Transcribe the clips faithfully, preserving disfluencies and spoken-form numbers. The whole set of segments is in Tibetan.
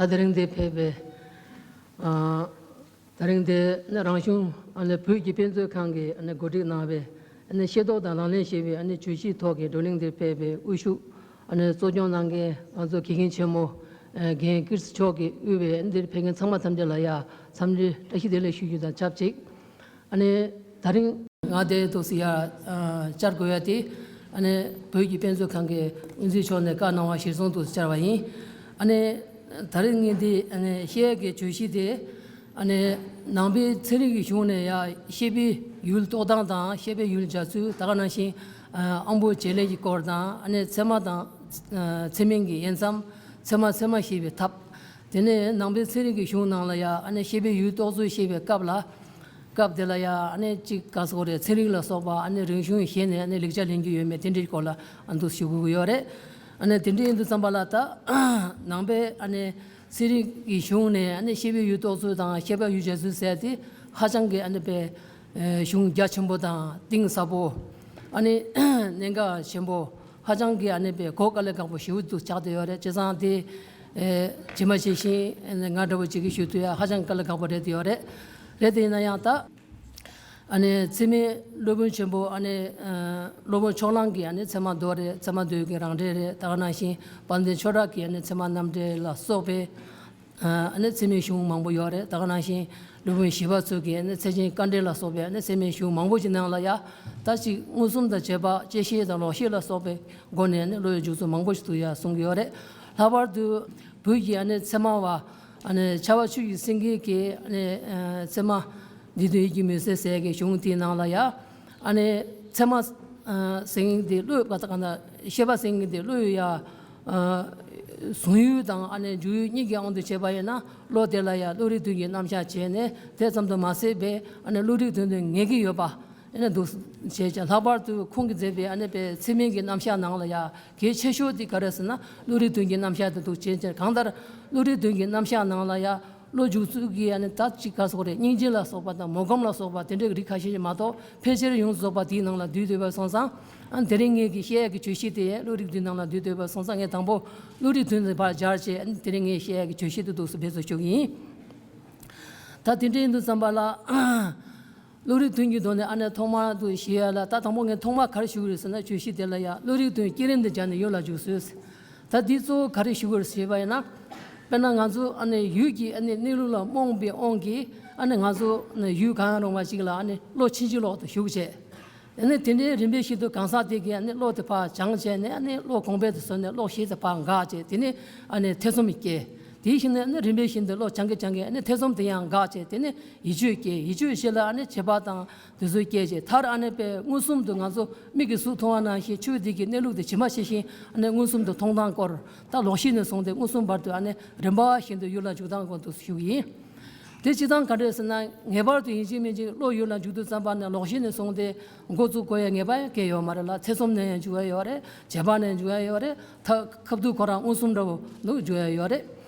ད་དེ་རིང་འདིར་ཕེབས་པའི་ཨ་དེ་རིང་འདིར་ནི་རང་གཞུང་ཨ་ནི་བོད་ཀྱི་དཔེ་མཛོད་ཁང་གིས་ཨ་ནི་གོ་སྒྲིག་གནང་བའི་ཨ་ནི་ཤེས་རྟོགས་དང་ལག་ལེན་ཞེས་པའི་ཨ་ནི་བརྗོད་གཞིའི་ཐོག་གི་བགྲོ་གླེང་འདིར་ཕེབས་པའི་དབུ་བཞུགས་ཨ་ནི་གཙོ་སྐྱོང་གནང་མཁན་ང་ཚོ་དགེ་རྒན་ཆེན་མོ་ཨ་རྒན་ཀིརྟི་མཆོག་གིས་དབུས་པའི་ཨ་ནི་འདིར་ཕེབས་མཁན་ཚང་མ་ཐམས་ཅད་ལ་ཡ་འཚམས་འདྲི་བཀྲ་ཤིས་བདེ་ལེགས་ཞུ་རྒྱུ་དང་ཆབས་ཅིག་ཨ་ནི་ད་རིང་ང་དེ་དུས་སུ་ཡར་ཨ་བཅར་དགོས་ཡ་དེ་ཨ་ནི་བོད་ཀྱི་དཔེ་མཛོད་ཁང་གི་དབུ་འཛིན་མཆོག་ནས་བཀའ་གནང་བ་གཞིར་བཟུང་དུ་བཅར་བ་ཡིན། ཨ་ནི་ད་རིང་ངས་འདི་ཨ་ནི་བཤད་ཡ་གི་བརྗོད་གཞི་དེ་ཨ་ནི་ནང་པའི་ཚན་རིག་གི་གཞུང་ནས་ཡ་ཤེས་དཔལ་ཡུལ་རྟོགས་སྟངས་དང་ཤེས་དཔལ་ཡུལ་སྦྱར་ཚུལ། ད་ག་ནང་བཞིན་ཨ་དབང་པོ་བྱེད་ལས་ཀྱི་སྐོར་དང་ཨ་ནི་ཚད་མ་དང་ཨ་ཚད་མིན་གྱི་དབྱེ་མཚམས། ཚད་མ་ཚད་མ་ཤེས་པའི་ཐབས། དེ་ནས་ནང་པའི་ཚན་རིག་གི་གཞུང་ནང་ལ་ཡ་ཨ་ནི་ཤེས་དཔལ་ཡུལ་རྟོགས་ཚུལ་ཤེས་པའི་སྐབས་ལ། སྐབས་དེ་ལ་ཡ་ཨ་ནི་གཅིག་ག་སོགས་རེད། ཚན་རིག་ལ་སོགས་པ་ཨ་ནི་རིག་གཞུང་གཞན་ནས་ཨ་ནི་ལེགས་ཆ་ལེན་རྒྱུ་ཡོད་མེད་དེ་འདྲའི་སྐོར་ལ་ཨ་འདུག་ཞུ་དགོས་ཀྱི་ཡོད་རེད། ཨ་ནི་དེ་འདྲ་ཡིན་དུས་ཙམ་པ་ལ་ད་ནང་པའི་ཨ་ནི་ཚན་རིག་གི་གཞུང་ནས་ཨ་ནི་ཤེས་དཔལ་ཡུལ་རྟོགས་ཚུལ་དང་ཤེས་དཔལ་ཡུལ་སྦྱར་ཚུལ་ཟེར་དེ་ཧ་ཅང་གི་ཨ་ནི་པའི་གཞུང་རྒྱ་ཆེན་པོ་དང་གཏིང་ཟབ་པོ། ཨ་ནི་གནད་འགག་ཆེན་པོ། ཧ་ཅང་གི་ཨ་ནི་པའི་གོ་དཀའ་ལས་ཁག་པོ་ཞེ་པོ་འདུག་ཆགས་བསྡད་ཡོད་རེད། བྱས་ཙང་དེ་ཨེ་ཇི་མ་ཇི་བཞིན་ང་འདྲ་བོ་ཅིག་གིས་ཞུ་ཐུབ་ཡ་ཧ་ཅང་དཀའ་ལས་ཁག་པོ་རེད་དེ་ཡོད་རེད། རེད་དེ་ཡིན་ན་ཡང་ད་ཨ་ནི་ཚད་མའི་སློབ་དཔོན་ཆེན་པོ་ཨ་ནི་ཨ་སློབ་དཔོན་ཕྱོགས་གླང་གི་ཨ་ནི་ཚད་མ་མདོ་རེད། ཚད་མ་མདོ་གི་རང་འགྲེལ་རེད། ད་ག་ནང་བཞིན་དཔལ་ལྡན་ཆོས་གྲགས་ཀྱི་ཨ་ནི་ཚད་མ་རྣམ་འགྲེལ་ལ་སོགས་པའི་ཨ་ནི་ཚད་མའི་གཞུང་མང་པོ་ཡོད་རེད། ད་ག་ནང་བཞིན་སློབ་དཔོན་ཞི་བ་འཚོ་གིས་ཨ་ནི་ཚད་ཆེན་དཀའ་འགྲེལ་ལ་སོགས་པའི་ཨ་ནི་ཚད་མའི་གཞུང་མང་པོ་ཞིག་ནང་ལ་ཡ་ད་ཅིག་མངོན་སུམ་དང་རྗེས་དཔག་བཅད་ཤེས་དང་ལོག་ཤེས་ལ་སོགས་པའི་སྒོ་ནས་ཨ་ནི་བློ་ཡི་འཇུག་ཚུལ་མང་པོ་ཞིག་འདུག་ཡ་གསུང་གི་ཡོད་རེད། ལྷག་པར་དུ་བོད་ཀྱི་ཨ་ནི་ཚད་མ་བ་ཨ་ནི་ཕྱྭ་པ་ཆོས་ཀྱི་སེང་གེ་གིས་ཨ་ནི་ཚད་མ་འདི་དོན་ཡིད་ཀྱི་མུན་སེལ་ཟེར་གྱི་གཞུང་དེའི་ནང་ལ་ཡ། ཨ་ནི་ཚད་མ་ཟེར་མཁན་དེ་བློའི་བ་ད་ག་ན་ཤེས་པ་ཟེར་མཁན་དེ་བློའི་ཡ་བཟུང་ཡུལ་དང་ཨ་ནི་འཇུག་ཡུལ་གཉིས་ཀྱི་དབང་དུ་བྱས་པ་ཡིན་ན་བློ་དེ་ལ་ཡ་བློ་རིག་མཐུན་གྱི་རྣམ་གཞག་བྱས་ནས་དེ་ཙམ་དུ་མ་ཟད་པའི་ཨ་ནི་བློ་རིག་མཐུན་དུ་ངེས་ཀྱི་ཡོད་པ་ཨ་ནི་འདུག་བྱས་ཀྱང་། ལྷག་པར་དུ་ཁོང་གིས་མཛད་པའི་ཨ་ནི་པའི་ཚད་མིན་གྱི་རྣམ་གཞག་ནང་ལ་ཡ་གལ་ཆེ་ཤོས་དེ་ག་རེ་ཟེར་ན་བློ་རིག་མཐུན་གྱི་རྣམ་གཞག་དེ་འདུག་བྱས་ཀྱང་། གང་ལྟར་བློ་རིག་མཐུན་གྱི་རྣམ་གཞག་ནང་ལ་ཡ། བློ་འཇུག་ཚུལ་གྱི་ཨ་ནི་ད་ཅིག་ག་སོགས་རེད། སྙིང་རྗེ་ལ་སོགས་པ་དང་མོས་སྒོམ་ལ་སོགས་པ་དེ་འདྲའི་རིགས་ཁ་ཤས་ཤིག་མ་གཏོགས་ཕལ་ཆེར་ཡོངས་སུ་རྫོགས་པ་དེའི་ནང་ལ་འདུས་སྡོད་པ་སོང་ཙང་། ཨ་ནི་དེ་རིང་ངེད་ཀྱིས་བཤད་ཡག་གི་བརྗོད་གཞི་དེ་བློ་རིག་མཐུན་ནང་ལ་འདུས་སྡོད་པ་སོང་ཙང་། ངས་དང་པོ་བློ་རིག་མཐུན་དེ་ཕར་སྦྱར་བྱས། ཨ་ནི་དེ་རིང་ངས་བཤད་ཡག་གི་བརྗོད་གཞི་དེ་འདུག་སེ་འབད་རྩོལ་ཞུ་གི་ཡིན། ད་དེ་འདྲ་ཡིན་དུས་ཙམ་པ་ལ། བློ་རིག་མཐུན་གྱི་ཐོག་ནས་ཨ་ནི་ཐོག་མར་དུ་ཞུ་ཡ་ལ། ད་དང་པོ་ངས་ཐོག་མར་ག་རེ་ཞུ་གི་རེད་ཟེར་ན། བརྗོད་གཞི་དེ་ལ་ཡ་བློ་རིག་མཐུན་བསྐྱེད་རིམ་དུ་སྦྱར་ནས་ཡུལ་ལ་འཇུག་ཚུལ། ད་འདི་གཙོ་བོ་ག་རེ་ཞུ་གི་རེད་ཞུས་པ་ཡིན་ན། དཔེར་ན་ང་ཚོ་ཨ་ནི་ཡུལ་གྱི་ཨ་ནི་གནས་ལུགས་ལ་རྨོངས་པའི་དབང་གིས་ཨ་ནི་ང་ཚོ་ཨ་ནི་ཡུལ་གང་ཡང་རུང་བ་ཞིག་ལ་ཨ་ནི་བློ་ཕྱིན་ཅི་ལོག་ཏུ་ཞུགས་བྱས། ཨ་ནི་དེ་ནས་རིམ་པས་ཤིན་ཏུ་གང་ཟག་དེ་གིས་ཨ་ནི་བློ་དེ་ཕར་སྦྱངས་བྱས་ནས། ཨ་ནི་བློ་གོང་འཕེལ་དུ་སོང་ནས་བློ་ཤེས་དེ་ཕར་འགག་བྱས། དེ་ནས་ཨ་ནི་ཐེ་ཚོམ་སྐྱེས། དེའི་ཤུལ་ནས་ཨ་ནི་རིམ་པས་ཤིན་ཏུ་བློ་སྦྱང་གིན་སྦྱང་གིན་ཨ་ནི་ཐེ་ཚོམ་དེ་ཡང་འགག་བྱས། དེ་ནས་ཡིད་དཔྱོད་སྐྱེས། ཡིད་དཔྱོད་ཞིག་ལ་ཨ་ནི་བྱེད་པ་དང་དེ་ཚོ་སྐྱེས་བྱས། མཐར་ཨ་ནི་པའི་མངོན་སུམ་དུ་ང་ཚོ་མིག་གིས་གཟུགས་མཐོང་བ་ནང་བཞིན་ཆོས་འདི་གི་གནས་ལུགས་དེ་ཇི་མ་ཇི་བཞིན་ཨ་ནི་མངོན་སུམ་དུ་མཐོང་སྟངས་སྐོར། ད་ལོག་ཤེས་ནས་བཟུང་སྟེ་མངོན་སུམ་བར་དུ་ཨ་ནི་རིམ་པ་བཞིན་དུ་ཡུལ་ལ་འཇུག་སྟངས་སྐོར་དུ་ཞུ་གི་ཡིན། དེ་སྤྱིར་བཏང་ག་འདྲ་ཟེར་ན། ངེས་པར་དུ་ཡིན་གཅིག་མིན་གཅིག་བློ་ཡུལ་ལ་འཇུག་དུས་ཙམ་པ་ནས་ལོག་ཤེས་ནས་བཟུང་སྟེ་འགོ་བཙུགས་དགོས་ཡ་ངེས་པ་ཡང་གང་ཡང་ཡོད་མ་རེད་ལ། ཐེ་ཚོམ་ནས་ཡང་འཇུག་ཡ་ཡོད་རེད། བྱས་པ་ནས་འཇུག་ཡ་ཡོད་རེད། ད་ཁ་ཐུག་ཁོ་རང་མངོན་སུམ་འདྲ་བོ་ལ་འཇུག་ཡ་ཡོད་རེད།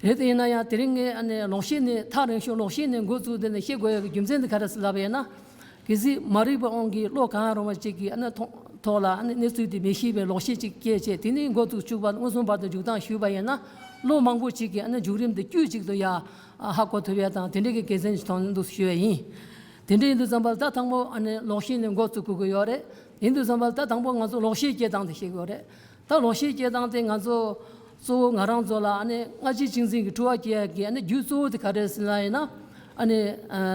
རེད་དེ་ཡིན་ན་ཡང་དེ་རིང་ངས་ཨ་ནི་ལོག་ཤེས་ནས། ཐག་རིང་ཤོས་ལོག་ཤེས་ནས་འགོ་བཙུགས་དེ་ནས་བཤད་དགོས་ཡ་གི་རྒྱུ་མཚན་དེ་ག་རེ་ཟེར་ལབ་པ་ཡིན་ན། གལ་སྲིད་མ་རིག་པའི་དབང་གིས་བློ་གང་ཡང་རུང་བ་ཅིག་གི་ཨ་ནི་ཐོག་ཐོག་ལ་ཨ་ནི་གནས་ཚུལ་དེ་མི་ཤེས་པའི་ལོག་ཤེས་ཅིག་སྐྱེས་བྱས། དེ་ནས་འགོ་བཙུགས་བཅུག་པ་མངོན་སུམ་བར་དུ་འཇུག་སྟངས་ཞུས་པ་ཡིན་ན། བློ་མང་པོ་ཅིག་གིས་ཨ་ནི་འཇུག་རིམ་དེ་དཀྱུས་གཅིག་ཏུ་ཡ་ཧ་གོ་ཐུབ་ཡ་དང་དེ་འདྲ་གི་དགེ་མཚན་ཞིག་མཐོང་འདུག་ཞུ་ཡ་ཡིན། དེ་འདྲ་ཡིན་དུས་ཙམ་པ་ལ་ད་དང་པོ་ཨ་ནི་ལོག་ཤེས་ནས་འགོ་བཙུགས་དགོས་ཀྱི་ཡོད་རེད། ཡིན་དུས་ཙམ་པ་ལ་ད་དང་པོ་ང་ཚོ་ལོག་ཤེས་སྐྱེ་སྟངས་དེ་ཤེས་དགོས་རེད། ད་ལོག་ཤེས་སྐྱེ་སྟངས་དེ་ང་ཚོ་གཙོ་བོ་ང་རང་ཚོ་ལ་ཨ་ནི་སྔ་ཕྱི་གཅིག་མཚུངས་ཀྱི་འཁྲུལ་བ་སྐྱེ་ཡ་གི་ཨ་ནི་རྒྱུ་གཙོ་བོ་དེ་ག་རེ་ཟེར་ན་ཡིན་ན། ཨ་ནི་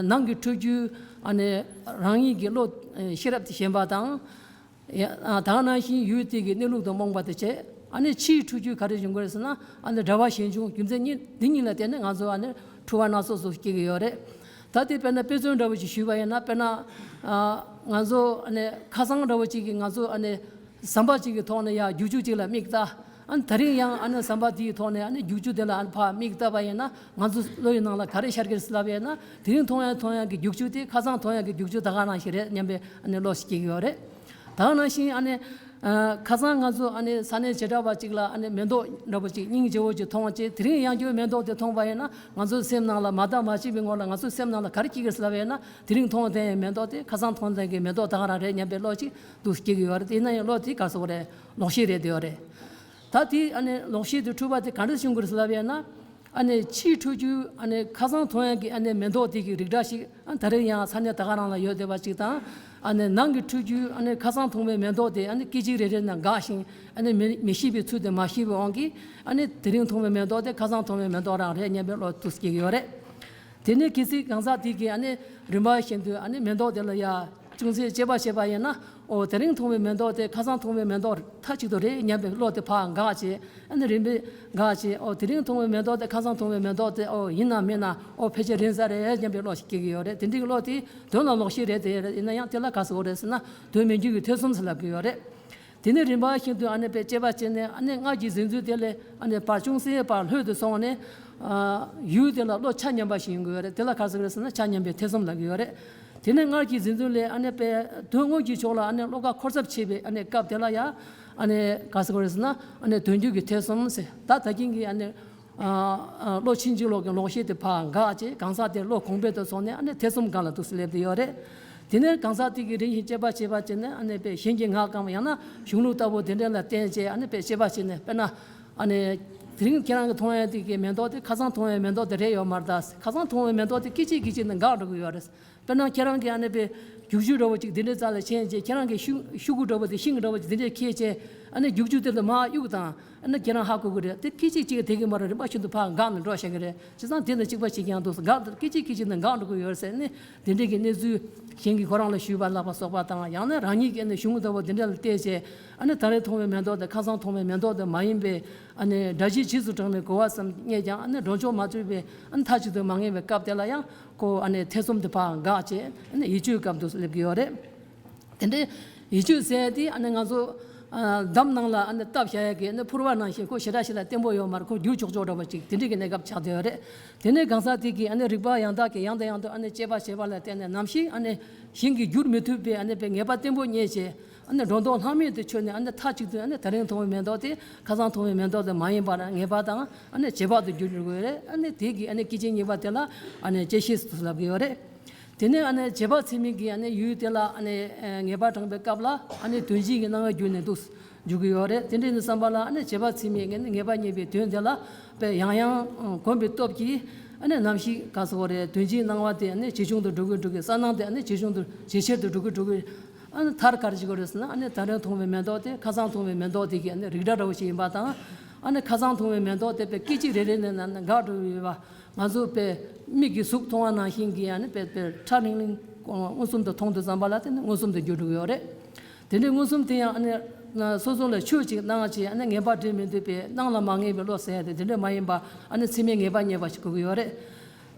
ནང་གི་འཁྲུལ་རྒྱུ་ཨ་ནི་རང་ཉིད་ཀྱི་བློ་ཤེས་རབ་དེ་ཞན་པ་དང་། ཡ། ཨ། ད་ག་ནང་བཞིན་ཡུལ་དེ་གི་གནས་ལུགས་དང་རྨོངས་པ་དེ་བྱས། ཨ་ནི་ཕྱིའི་འཁྲུལ་རྒྱུ་ག་རེ་བྱུང་གི་རེད་ཟེར་ན། ཨ་ནི་འདྲ་བ་ཞན་ཆུང་། རྒྱུ་མཚན་གཉིས་འདི་གཉིས་ལ་བརྟེན་ནས་ང་ཚོ་ཨ་ནི་འཁྲུལ་བ་སྣ་ཚོགས་སུ་སྐྱེ་གི་ཡོད་རེད། ད་དེ་དཔེར་ན་དཔེ་མཚོན་འདྲ་བོ་ཅིག་ཞུས་པ་ཡིན་ན། དཔེར་ན་ཨ་ང་ཚོ་ཨ་ནི་ཁ་སང་འདྲ་བོ་ཅིག་གི་ང་ཚོ་ཨ་ནི་ཟམ་པ་ཅིག་གི་ཐོག་ནས་ཡ་རྒྱུག་ཆུ་ཅིག་ལ་མིག་ལྟ། ཨ་ནི་དེ་རིང་ཡང་ཨ་ནི་ཟམ་པ་དེའི་ཐོག་ནས་ཨ་ནི་རྒྱུག་ཆུ་དེ་ལ་ཨ་ནི་ཕར་མིག་ལྟ་བ་ཡིན་ན། ང་ཚོ་བློ་ཡི་ནང་ལ་ག་རེ་ཤར་གི་རེད་ཟེར་ལབ་ཡིན་ན། དེ་རིང་མཐོང་ཡ་མཐོང་ཡ་གི་རྒྱུག་ཆུ་དེ་ཁ་སང་མཐོང་ཡ་གི་རྒྱུག་ཆུ་ད་ག་ནང་བཞིན་རེད་སྙམ་པའི་ཨ་ནི་བློ་ཞིག་སྐྱེ་གི་ཡོད་རེད། ད་ག་ནང་བཞིན་ཨ་ནི་ཨ་ཁ་སང་ང་ཚོ་ཨ་ནི་ས་གནས་བྱེ་བྲག་པ་ཅིག་ལ་ཨ་ནི་མེ་ཏོག་འདྲ་པོ་ཅིག་སྙིང་རྗེ་བོ་ཅིག་མཐོང་བ་བྱས། དེ་རིང་ཡང་བསྐྱར་མེ་ཏོག་དེ་མཐོང་བ་ཡིན་ན། ང་ཚོ་སེམས་ནང་ལ་མ་བརྟགས་མ་དཔྱད་པའི་ངོ་ལ་ང་ཚོ་སེམས་ནང་ལ་ག་རེ་སྐྱེ་གི་རེད་ཟེར་ལབ་ཡིན་ན། དེ་རིང་མཐོང་བསྡད་ཡའི་མེ་ཏོག་དེ་ཁ་སང་མཐོང་བསྡད་ཀྱི་མེ་ཏོག་ད་ག་རང་རེད་སྙམ་པའི་བློ་ཅིག་འདུག་སྐྱེ་གི་ཡོད་རེད། དེ་ཡིན་ན་ཡང་བློ་དེ་ག་རེ་ཟེར་དགོས་རེད། ལོག་ཤེས་རེད་དེ་ཡོད་རེད། ད་དེ་ཨ་ནི་ལོག་ཤེས་དེ་འཁྲུལ་པ་དེ་ག་འདྲ་བྱུང་གི་རེད་ཟེར་ལབ་ཡིན་ན། ཨ་ནི་ཕྱིའི་འཕྲུལ་རྒྱུ་ཨ་ནི་ཁ་སང་མཐོང་ཡག་གི་ཨ་ནི་མེ་ཏོག་དེ་གི་རིགས་འདྲ་ཞིག་ཨ་ད་རེས་ཡང་ས་གནས་ད་ག་རང་ལ་ཡོད་བསྡད་པ་ཅིག་དང་། ཨ་ནི་ནང་གི་འཕྲུལ་རྒྱུ་ཨ་ནི་ཁ་སང་མཐོང་བའི་མེ་ཏོག་དེ་ཨ་ནི་སྐད་ཅིག་རེ་རེ་ནས་འགག་ཞིང་ཨ་ནི་མི་མི་ཤེས་པའི་ཚུལ་དེ་མ་ཤེས་པའི་དབང་གིས་ཨ་ནི་དེ་རིང་མཐོང་བའི་མེ་ཏོག་དེ་ཁ་སང་མཐོང་བའི་མེ་ཏོག་རང་རེད་སྙམ་པའི་བློ་འདུག་སྐྱེ་གི་ཡོད་རེད། དེ་ནས་གལ་སྲིད་གང་ཟག་དེ་གིས་ཨ་ནི་རིམ་པ་བཞིན་དུ་ཨ་ནི་མེ་ཏོག་དེ་ལ་ཡ་ཅུང་ཟད་དཔྱད་པ་བྱས་པ་ཡིན་ན། ཨོ་དེ་རིང་མཐོང་བའི་མེ་ཏོག་དེ་ཁ་སང་མཐོང་བའི་མེ་ཏོག་མཐའ་གཅིག་ཏུ་རེད་སྙམ་པའི་བློ་དེ་ཕར་འགག་བྱས། ཨ་ནི་རིམ་པས་འགག་བྱས། ཨོ་དེ་རིང་མཐོང་བའི་མེ་ཏོག་དེ་ཁ་སང་མཐོང་བའི་མེ་ཏོག་དེ་ཨོ་ཡིན་ནམ་མིན་ན། ཨོ་ཕལ་ཆེར་རིང་ས་རེད་སྙམ་པའི་བློ་ཞིག་སྐྱེ་གི་ཡོད་རེད། དེ་འདྲའི་བློ་དེ་དོན་ལ་ལོག་ཤེས་རེད། དེ་ཡིན་ན་ཡང་དེ་ལ་ག་ཟེར་དགོས་རེད་ཟེར་ན། དོན་མི་འགྱུར་བའི་ཐེ་ཚོམ་ཟེར་ལབ་ཀྱི་ཡོད་རེད། དེ་ནས་རིམ་པ་བཞིན་དུ་ཨ་ནི་པའི་དཔྱད་པ་བྱས་ནས་ཨ་ནི་སྔར་གྱི་གཟིགས་ཚུལ་དེ་ལས་ཨ་ནི་བར་ཅུང་ཟད་བར་ལྷོད་དུ་སོང་ནས། ཨ་ཡུལ་དེ་ལ་བློ་ཆ་མཉམ་པ་ཞིག་ཡོང་གི་ཡོད་རེད། དེ་ལ་ག་ཟེར་གི་རེད་ཟེར་ན་ཆ་མཉམ་པའི་ཐེ་ཚོམ་ལབ་ཀྱི་ཡོད་རེད། དེ་ནས་སྔར་གྱི་གཟིགས་ཚུལ་ལས་ཨ་ནི་པའི་དོན་དངོས་ཀྱི་ཕྱོགས་ལ་ཨ་ནི་བློ་ཁ་འཁོར་ཚབས་ཆེ་བའི་ཨ་ནི་སྐབས་དེ་ལ་ཡང་ཨ་ནི་ག་ཟེར་གི་རེད་ཟེར་ན་ཨ་ནི་དོན་འགྱུར་གྱི་ཐེ་ཚོམ་ཟེར། ད་ད་གིན་གྱི་ཨ་ནི། ཨ་ཨ་བློ་ཕྱིན་ཅི་ལོག་གི་ལོག་ཤེས་དེ་ཕར་འགག་བྱས། གང་ཟག་དེ་བློ་གོང་འཕེལ་དུ་སོང་ནས་ཨ་ནི་ཐེ་ཚོམ་སྒང་ལ་འདུག་སེ་སླེབས་ཏེ་ཡོད་རེད། དེ་ནས་གང་ཟག་དེ་གིས་རིམ་བཞིན་དཔྱད་པ་བྱས་པ་བྱས་ནས་ཨ་ནི་པའི་གཞན་གྱི་ངག་གམ་ཡང་ན་གཞུང་ལུགས་ལྟ་བུ་དེ་འདྲ་ལ་བརྟེན་བྱས་ཨ་ནི་པའི་དཔྱད་པ་བྱས་ནས། དཔེར་ན་ཨ་ནི་དེ་རིང་ཁྱེད་རང་གིས་མཐོང་ཡ་དེ་གི་མེ་ཏོག་དེ་ཁ་སང་མཐོང་བའི་མེ་ཏོག་དེ་རེད་ཡོད་མ་རེད་ད། ཁ་སང་མཐོང་བའི་མེ་ཏོག་དེ་སྐད་ཅིག་སྐད་ཅིག་ནས་འགག་འགྲོ་གི་ཡོད་རེད། དཔེར་ན་ཁྱེད་རང་གིས་ཨ་ནི་པའི་རྒྱུག་ཆུ་འདྲ་བོ་ཅིག་དེ་འདྲའི་རྩ་ལ་ཆེན་བྱས། ཁྱེད་རང་གིས་ཤུ་ཤུ་གུ་འདྲ་བོ་དེ་ཤིང་འདྲ་བོ་ཅིག་དེ་འདྲའི་ཁྱེར་བྱས་ཨ་ནི་རྒྱུག་ཆུ་དེ་ལ་མར་གཡུག་དང་། ཨ་ནི་ཁྱེད་རང་ཧ་གོ་གི་རེད། དེ་སྐད་ཅིག་གཅིག་དེ་གི་མར་རིམ་པ་བཞིན་དུ་ཕར་འགག་ནས་འགྲོ་བཞག་གི་རེད། བྱས་ཙང་དེ་དང་གཅིག་པ་གཅིག་རྐྱང་འདུག་འགག་སྐད་ཅིག་སྐད་ཅིག་ནས་འགག་འགྲོ་གི་ཡོད་ཟེར་ནས། དེ་འདྲའི་གི་གནས་ཚུལ་གཞན་གྱིས་ཁོ་རང་ལ་ཞུས་པ་ལབ་པ་སོགས་པ་དང་། ཡང་ན་རང་ཉིད་ཀྱིས་ཨ་ནི་གཞུང་ལུགས་ལྟ་བུ་དེ་འདྲ་ལ་བལྟས་བྱས་ཨ་ནི་ད་རེས་མཐོང་བའི་མེ་ཏོག་དེ་ཁ་སང་མཐོང་བའི་མེ་ཏོག་དེ་མ་ཡིན་པའི་ཨ་ནི་སྒྲ་གཅན་ཇི་སུ་དྲངས་པའི་གོ་བ་ཙམ་རྙེད་ཀྱང་ཨ་ནི་འགྲོ་ཕྱོགས་མ་འཚོལ་བའི་ཨ་ནི་མཐའ་གཅིག་ཏུ་མ་ངེས་པའི་སྐབས་དེ་ལ་ཡང་ཁོ་ཨ་ནི་ཐེ་ཚོམ་དེ་ཕར་འགག་བྱས་ཨ་ནི་ཡིད་དཔྱོད་སྐབས་འདུག་སླེབས་ཀྱི་ཡོད་རེད། དེ་འདྲའི་ཡིད་དཔྱོད་ཟེར་ཡ་དེ་ཨ་ནི་ང་ཚོ་ཨ་འདམ་ནང་ལ་ཨ་ནི་བཏབ་བཞག་ཡ་གི་ཨ་ནི་ཕུར་བ་ནང་བཞིན་ཁོ་ཞེ་དྲག་ཞེ་དྲག་བརྟན་པོ་ཡོད་མ་རེད། ཁོ་འགྱུར་ཆོག་ཆོག་འདྲ་བོ་ཅིག་དེ་འདྲའི་གི་གནས་སྐབས་ཆགས་བསྡད་ཡོད་རེད། དེ་ནས་གང་ཟག་དེ་གིས་ཨ་ནི་རིག་པ་ཡང་དག་གིས་ཡང་དང་ཡང་དུ་ཨ་ནི་དཔྱད་པ་བྱས་པ་ལ་བརྟེན་ནས་ནམ་ཞིག་ཨ་ནི་གཞན་གྱིས་བསྒྱུར་མི་ཐུབ་པའི་ཨ་ནི་པའི་ངེས་པ་བརྟན་པོ་རྙེད་བྱས་ཨ་ནི་སྒྲོ་འདོགས་ལྷག་མེད་དུ་ཆོད་ནས་ཨ་ནི་མཐའ་གཅིག་ཏུ་ཨ་ནི་ད་རིང་མཐོང་བའི་མེ་ཏོག་དེ་ཁ་སང་མཐོང་བའི་མེ་ཏོག་དེ་མ་ཡིན་པར་ངེས་པ་དང་ཨ་ནི་རྗེས་དཔག་ཏུ་འགྱུར་འགྲོ་གི་ཡོད་རེད། ཨ་ནི་དེ་གིས་ཨ་ནི་སྐད་ཅིག་གཉིས་པ་དེ་ལ་ཨ་ནི་དཔྱད་ཤེས་སུ་ལབ་ཀྱི་ཡོད་རེད། དེ་ནས་ཨ་ནི་རྗེས་དཔག་ཚད་མིན་གྱི་ཨ་ནི་ཡུལ་དེ་ལ་ཨ་ནི་ཨ་ངེས་པ་དྲངས་པའི་སྐབས་ལ་ཨ་ནི་དོན་སྤྱི་གི་སྣང་བ་བསྒྱུར་ནས་འདུག་འཇུག་གི་ཡོད་རེད། དེ་འདྲ་ཡིན་དུས་ཙམ་པ་ལ་ཨ་ནི་རྗེས་དཔག་ཚད་མིན་གྱི་ཨ་ནི་ངེས་པ་རྙེད་པའི་དོན་དེ་ལ་དཔེ་ཡང་ཡང་གོམས་པའི་སྟོབས་ཀྱིས་ཨ་ནི་ནམ་ཞིག་ག་ཟེར་དགོས་རེད། དོན་སྤྱིའི་སྣང་བ་དེ་ཨ་ནི་ཇེ་ཆུང་དུ་འགྲོ་གི་འགྲོ་གི། གསལ་སྣང་དེ་ཨ་ནི་ཇེ་ཆུང་དུ་ཇེ་ཆེར་དུ་འགྲོ་གི་འགྲོ་གི། ཨ་ནི་མཐར་ག་རེ་བྱེད་དགོས་རེད་ཟེར་ན། ཨ་ནི་ད་རེས་མཐོང་བའི་མེ་ཏོག་དེ་ཁ་སང་མཐོང་བའི་མེ་ཏོག་དེ་གི་ཨ་ནི་རིགས་འདྲ་འདྲ་བོ་ཞིག་ཡིན་པ་དང་། ཨ་ནི་ཁ་སང་མཐོང་བའི་མེ་ཏོག་དེ་དཔེ་སྐད་ཅིག་རེ་རེ་ནས་ན་ན་འགག་འགྲོ་ཡོད་པ། ང་ཚོ་དཔེ་མིག་གིས་གཟུགས་མཐོང་བ་ནང་བཞིན་གྱི་ཨ་ནི་དཔེ་དཔེ་ཁྲ་ལིང་ལིང་མངོན་སུམ་དུ་མཐོང་དུས་ཙམ་པ་ལ་དེ་ནི་མངོན་སུམ་དུ་འགྱུར་འགྲོ་གི་ཡོད་རེད། དེ་འདྲའི་མངོན་སུམ་དེ་ཡང་ཨ་ནི་སོ་སོ་ལ་ཆོས་ཅིག་སྣང་བྱས་ཨ་ནི་ངེས་པ་འདྲེན་མི་འདོད་པའི་སྣང་ལ་མ་ངེས་པའི་བློ་ཟེར་ཡ་དེ་དེ་འདྲ་མ་ཡིན་པ། ཨ་ནི་ཚད་མའི་ངེས་པ་རྙེད་པ་ཞིག་དགོས་ཀྱི་ཡོད་རེད།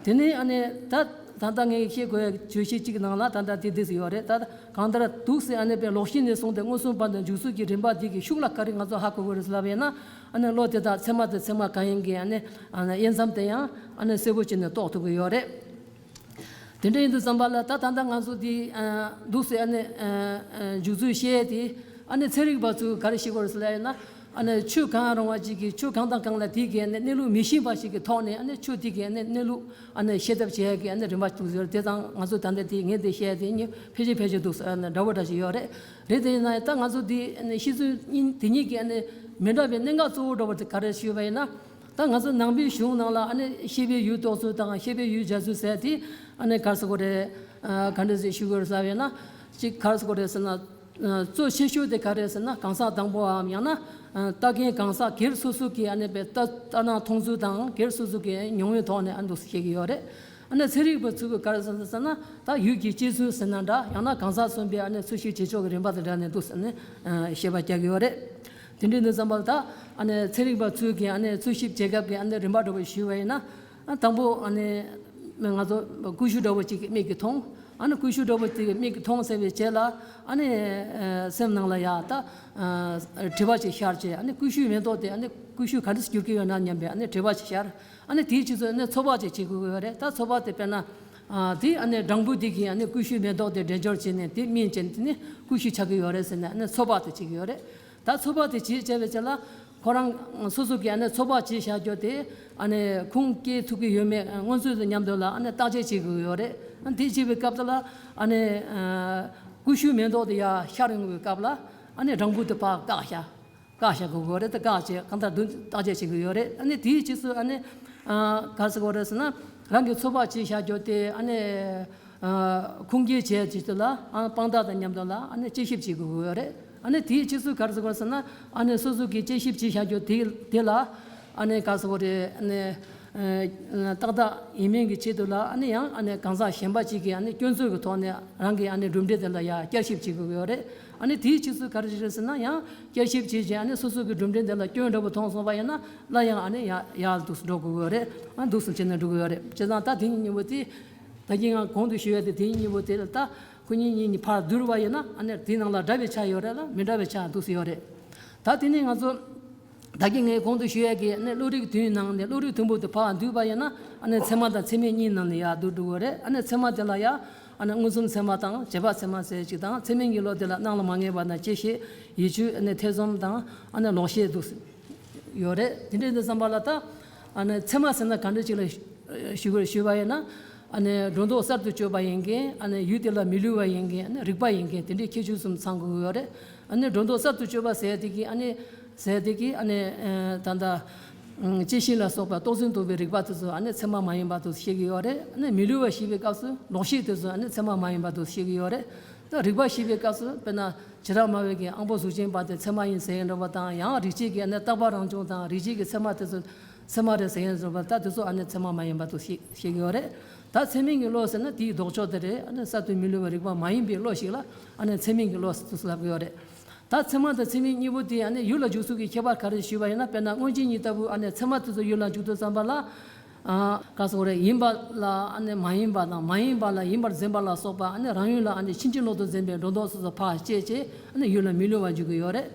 དེ་ནས་ཨ་ནི་ད་ད་ལྟ་ངས་བཤད་དགོས་ཡ་བརྗོད་གཞི་གཅིག་ནང་ལ་ད་ལྟ་དེ་འདི་ཟིག་ཡོད་རེད། ད་གང་ལྟར་འདུག་སེ་ཨ་ནི་དཔེ་ལོག་ཤེས་ནས་བཟུང་སྟེ་མངོན་སུམ་བར་དུ་འཇུག་ཚུལ་གྱི་རིམ་པ་འདི་གི་ཤུགས་ལ་ག་རེ་ང་ཚོ་ཧ་གོ་དགོས་རེད་ལབ་ཡིན་ན། ཨ་ནི་བློ་དེ་དག་ཚད་མ་དང་ཚད་མ་གང་ཡིན་གྱི་ཨ་ནི་ཨ་ནི་དབྱེ་མཚམས་དེ་ཡང་ཨ་ནི་གསལ་པོ་བྱས་ནས་རྟོགས་ཐུབ་ཀྱི་ཡོད་རེད། དེ་འདྲ་ཡིན་དུས་ཙམ་པ་ལ་ད་ད་ལྟ་ང་ཚོ་འདི་ཨ་འདུག་སེ་ཨ་ནི་ཨ་ཨ་འཇུག་ཚུལ་བཤད་དེ་ཨ་ནི་ཚན་རིག་པ་ཚོས་ག་རེ་བཤད་དགོས་རེད་ལབ་ཡིན་ན། ཨ་ནི་ཆོས་གང་རུང་བ་ཅིག་གིས་ཆོས་གང་དང་གང་ལ་དེ་གའི་ཨ་ནི་གནས་ལུགས་མི་ཤེས་པ་ཞིག་གི་ཐོག་ནས་ཨ་ནི་ཆོས་དེ་གའི་ཨ་ནི་གནས་ལུགས་ཨ་ནི་ཤེས་ཐབས་བྱེད་ཡ་གི་ཨ་ནི་རིམ་པ་འདུག་ཟེར། དེ་དང་ང་ཚོ་ད་ལྟ་དེ་ངས་དེ་བཤད་དེ་ནི་ཕལ་ཆེར་ཕལ་ཆེར་འདུག་ཟེར་ཨ་ནི་འདྲ་བོ་འདྲ་ཞིག་ཡོད་རེད། རེད། དེ་ཡིན་ན་ད་ང་ཚོ་འདི་ཨ་ནི་ཤེས་ཚུལ་གཉིས་དེ་གཉིས་ཀྱི་ཨ་ནི་མི་འདྲ་བའི་གནད་འགག་གཙོ་བོ་འདྲ་བོ་དེ་ག་རེ་ཞུས་པ་ཡིན་ན། ད་ང་ཚོ་ནང་པའི་གཞུང་ནང་ལ་ཨ་ནི་ཤེས་པའི་ཡུལ་རྟོགས་ཚུལ་དང་ཤེས་པའི་ཡུལ་སྦྱར་ཚུལ་ཟེར་དེ་ཨ་ནི་ག་རེ་ཟེར་དགོས་རེད། ཨ་ག་འདྲ་ཞིག་ཞུ་དགོས་རེད་ཟེར་བ་ཡིན་ན། གཅིག་ག་རེ་ཟེར་དགོས་རེད་ཟེར་ན། ཨ་གཙོ་ཆེ་ཤོས་དེ་ག་རེ་ཟེར་ན་གང་ཟག་དང་པོའམ་ཡང་ན་ཨ་ལྟ་མཁན་གང་ཟག་སྒེར་སོ་སོ་གི་ཨ་ནི་པའི་ལྟ་ལྟ་སྣང་མཐོང་ཚུལ་དང་སྒེར་སོ་སོ་གི་མྱོང་བའི་ཐོག་ནས་ཨ་འདུག་སེ་བཤད་ཀྱི་ཡོད་རེད། ཨ་ནི་ཚན་རིག་པ་ཚོས་ག་རེ་ཟེར་ཟེར་ན་ད་ཡུལ་གྱི་སྤྱི་ཚུལ་ཟེར་ན་འདྲ། ཡང་ན་གང་ཟག་གསུམ་པའི་ཨ་ནི་འཚོལ་ཞིབ་བྱེད་ཕྱོགས་ཀྱི་རིམ་པ་དང་འབྲེལ་ནས་འདུག་ཟེར་ནས་ཨ་བཤད་པ་རྒྱག་གི་ཡོད་རེད། དེ་འདྲའི་ནི་བསམ་པ་ལ་ད་ཨ་ནི་ཚན་རིག་པ་ཚོས་ཀྱི་ཨ་ནི་འཚོལ་ཞིབ་བྱེད་སྐབས་ཀྱི་ཨ་ནི་རིམ་པ་འདྲ་བོ་ཞུས་པ་ཡིན་ན། ཨ་དང་པོ་ཨ་ནི་ང་ཚོ་ཀུ་ཤུ་འདྲ་བོ་ཅིག་གི་མིག་གིས་མཐོང་། ཨ་ནི་ཀུ་ཤུ་འདྲ་བོ་ཅིག་གི་མིག་གིས་མཐོང་ཟེར་བའི་རྗེས་ལ་ཨ་ནི་ཨ་སེམས་ནང་ལ་ཡ་ད་ཨ་དྲི་བ་ཅིག་ཤར་བྱས། ཨ་ནི་ཀུ་ཤུའི་མེ་ཏོག་དེ་ཨ་ནི་ཀུ་ཤུ་ག་འདྲ་ཞིག་འགྱུར་གྱི་ཡོད་ན་སྙམ་པའི་ཨ་ནི་དྲི་བ་ཅིག་ཤར། ཨ་ནི་དེའི་རྗེས་སུ་ཨ་ནི་ཚོད་དཔག་ཅིག་བྱེད་དགོས་ཀྱི་ཡོད་རེད། ད་ཚོད་དཔག་དེ་དཔེར་ན་ཨ་དེ་ཨ་ནི་སྦྲང་བུ་དེ་གིས་ཨ་ནི་ཀུ་ཤུའི་མེ་ཏོག་དེ་འདྲེན་སྦྱོར་བྱས་ནས་དེ་སྨིན་བྱས་ནས་དེ་ནི་ཀུ་ཤུ་ཆགས་ཀྱི་ཡོད་རེད་ཟེར་ནས་ཨ་ནི་ཚོད་དཔག་དེ་བྱེད་ཀྱི་ཡོད་རེད། ད་ཚོད་དཔག་དེ་བྱེད་བྱས་པའི་རྗེས་ལ་ཁོ་རང་སོ་སོ་གིས་ཨ་ནི་ཚོད་དཔག་བྱས་བཞག་རྒྱུ་དེ་ཨ་ནི་ཁུངས་སྐྱེལ་ཐུབ་ཀྱི་ཡོད་མེད་མངོན་གསལ་དང་མཉམ་དུ་ལ་ཨ་ནི་བརྟག་དཔྱད་བྱེད་དགོས་ཡོད་རེད། ཨ་ནི་དེ་བྱེད་པའི་སྐབས་དེ་ལ་ཨ་ནི་ཨ་ཀུ་ཤུའི་མེ་ཏོག་དེ་ཡར་ཤར་ཡོང་བའི་སྐབས་ལ་ཨ་ནི་སྦྲང་བུ་དེ་ཕར་བཀག་བཞག་བཀག་བཞག་དགོས་ཀྱི་ཡོད་རེད། དེ་བཀག་བྱས་གང་ལྟར་མདུན་བརྟག་དཔྱད་བྱེད་དགོས་ཡོད་རེད། ཨ་ནི་དེའི་རྗེས་སུ་ཨ་ནི་ ཨ་ག་རེ་ཟེར་དགོས་རེད་ཟེར་ན། རང་གི་འཚོ་བ་བྱེད་བཞག་རྒྱུ་དེ་ཨ་ནི་ཨ་ཁུངས་སྐྱེལ་བྱས་ཀྱི་དུས་ལ་ཨ་དཔང་རྟགས་དང་མཉམ་དུ་ལ་ཨ་ནི་དཔྱད་ཞིབ་བྱེད་དགོས་ཀྱི་ཡོད་རེད། ཨ་ནི་དེའི་ཕྱིས་སུ་ག་རེ་ཟེར་དགོས་རེད་ཟེར་ན། ཨ་ནི་སོ་སོ་གིས་དཔྱད་ཞིབ་བྱེད་བཞག་རྒྱུ་དེ་དེ་ལ་ཨ་ནི་ག་རེ་ཟེར་དགོས་རེད། ཨ་ནི་ཨ་ཏག་ཏག་ཡིན་མིན་གྱི་ཆེད་དུ་ལ་ཨ་ནི་ཡང་ཨ་ནི་གང་ཟག་གཞན་པ་གཅིག་གིས་ཨ་ནི་སྐྱོན་འཛུགས་ཀྱི་ཐོག་ནས་རང་གི་ཨ་ནི་གྲུབ་འབྲས་དེ་ལ་ཡང་བསྐྱར་ཞིབ་བྱེད་དགོས་ཀྱི་ཡོད་རེད། ཨ་ནི་དེའི་ཕྱིས་སུ་ག་རེ་ཞིག་རེད་ཟེར་ན། ཡང་བསྐྱར་ཞིབ་བྱས་རྗེས་ཨ་ནི་སོ་སོ་གི་གྲུབ་འབྲས་འདི་ལ་སྐྱོན་འདྲ་པོ་མཐོང་སོང་བ་ཡིན་ན་སླར་ཡང་ཨ་ནི་ཡར་ཡར་འདུག་སེ་འགྲོ་དགོས་ཀྱི་ཡོད་རེད། ཨ་འདུག་སེ་བྱས་ནས་འགྲོ་གི་ཡོད་རེད། བྱས་ཙང་ད་དེ་གཉིས་གཉིས་པོ་དེ། ད་གིན་ང་གོང་དུ་ཞུ་ཡ་དེ་དེ་གཉིས་གཉིས་པོ་དེ་ལ་ད་ཁོ་གཉིས་གཉིས་གཉིས་ཕར་བསྡུར་བ་ཡིན་ན་ཨ་ནི་དེའི་ནང་ལ་འདྲ་བའི་ཆ་ཡོད་རེད་ལ་མི་འདྲ་བའི་ཆ་འདུག་སེ་ཡོད་རེད། ད་དེ་ནས་ང་ཚོ་ད་གིན་ངས་གོང་དུ་ཞུ་ཡ་གི་ཨ་ནི་བློ་རིག་བདུན་ནང་ནས་བློ་རིག་བདུན་པོ་དེ་ཕར་བསྡུས་པ་ཡིན་ན་ཨ་ནི་ཚད་མ་དང་ཚད་མིན་གཉིས་ནང་ནས་ཡར་བསྡུར་འགྲོ་གི་ཡོད་རེད། ཨ་ནི་ཚད་མ་དེ་ལ་ཡ་ཨ་ནི་མངོན་སུམ་ཚད་མ་དང་རྗེས་དཔག་ཚད་མ་ཟེར་ཅིག་དང་། ཚད་མིན་གྱི་བློ་དེ་ལ་སྣང་ལ་མ་ངེས་པ་དང་བཅད་ཤེས། ཡིད་དཔྱོད། ཨ་ནི་ཐེ་ཚོམ་དང་ཨ་ནི་ལོག་ཤེས་འདུག་ཡོད་རེད། དེ་འདྲ་ཡིན་དུས་ཙམ་པ་ལ་ད་ཨ་ནི་ཚད་མ་ཟེར་ན་ག་འདྲ་ཅིག་ལ་ཞུ་དགོས་ཞུས་པ་ཡིན་ན། ཨ་ནི་སྒྲོ་འདོགས་གསར་དུ་གཅོད་པ་ཡིན་མཁན། ཨ་ནི་ཡུལ་དེ་ལ་མི་སླུ་བ་ཡིན་མཁན། ཨ་ནི་རིག་པ་ཡིན་མཁན། དེ་འདྲའི་ཁྱད་ཆོས་གསུམ་ཚང་དགོས་ཀྱི་ཡོད་རེད། ཨ་ནི་སྒྲོ་འདོགས་གསར་དུ་གཅོད་པ་ཟེར་དེ་གི་ཨ་ནི་ཟེར་དེ་གི་ཨ་ནི་ད་ལྟ་ཨ་བཅད་ཤེས་ལ་སོགས་པ་རྟོག་ཟིན་རྟོག་པའི་རིག་པ་དེ་ཚོ་ཨ་ནི་ཚད་མ་མ་ཡིན་པ་དེ་ཚོ་བཤད་ཀྱི་ཡོད་རེད། ཨ་ནི་མི་སླུ་བ་ཞེས་པའི་སྐབས་སུ་ལོག་ཤེས་དེ་ཚོ་ཨ་ནི་ཚད་མ་མ་ཡིན་པ་དེ་ཚོ་བཤད་ཀྱི་ཡོད་རེད། ད་རིག་པ་ཞེས་པའི་སྐབས་སུ་དཔེར་ན་བྱེ་བྲག་སྨྲ་བའི་གི་དབང་པོ་གཟུགས་ཅན་པ་དེ་ཚད་མ་ཡིན་ཟེར་ཡིན་འགྲོ་བ་དང་། ཡང་རིགས་གཅིག་གི་ཨ་ནི་རྟག་པ་རང་བྱུང་དང་རིགས་གཅིག་གི་ཚད་མ་དེ་ཚོ་ཚད་མ་རེད་ཟེར་ཡིན་འགྲོ་བ། ད་དེ་ཚོ་ཨ་ནི་ཚད་མ་མ་ཡིན་པ་དེ་ཚོ་བཤད་ཀྱི་ཡོད་རེད། ད་ཚད་མིན་གྱི་བློ་ཟེར་ན་དེའི་ལྡོག་ཕྱོགས་དེ་རེད། ཨ་ནི་གསར་དུ་མི་སླུ་བའི་རིག་པ་མ་ཡིན་པའི་བློ་ཞིག་ལ་ཨ་ནི་ཚད་མིན་གྱི་བློ་ཟེར་དུས་སུ་ལབ་ཀྱི་ཡོད་རེད། ད་ཚད་མ་དང་ཚད་མིན་གཉིས་པོ་དེ་ཨ་ནི་ཡུལ་ལ་འཇུག་ཚུལ་གྱི་ཁྱད་པར་ག་རེ་ཞུས་པ་ཡིན་ན། དཔེར་ན་སྔོན་བྱས་གཉིས་ལྟ་བུ་ཨ་ནི་ཚད་མ་དེ་ཚོ་ཡུལ་ལ་འཇུག་དུས་ཙམ་པ་ལ། ཨ་ག་རེ་ཟེར་དགོས་རེད། ཡིན་པ་ལ་ཨ་ནི་མ་ཡིན་པ་དང་། མ་ཡིན་པ་ལ་ཡིན་པར་འཛིན་པ་ལ་སོགས་པ་ཨ་ནི་རང་ཡུལ་ལ་ཨ་ནི་ཕྱིན་ཅི་ལོག་ཏུ་འཛིན་པའི་སྒྲོ་འདོགས་སོ་སོ་ཕར་བཅད་བྱས་ཨ་ནི་ཡུལ་ལ་མི་སླུ་བར་འཇུག་གི་ཡོད་རེད།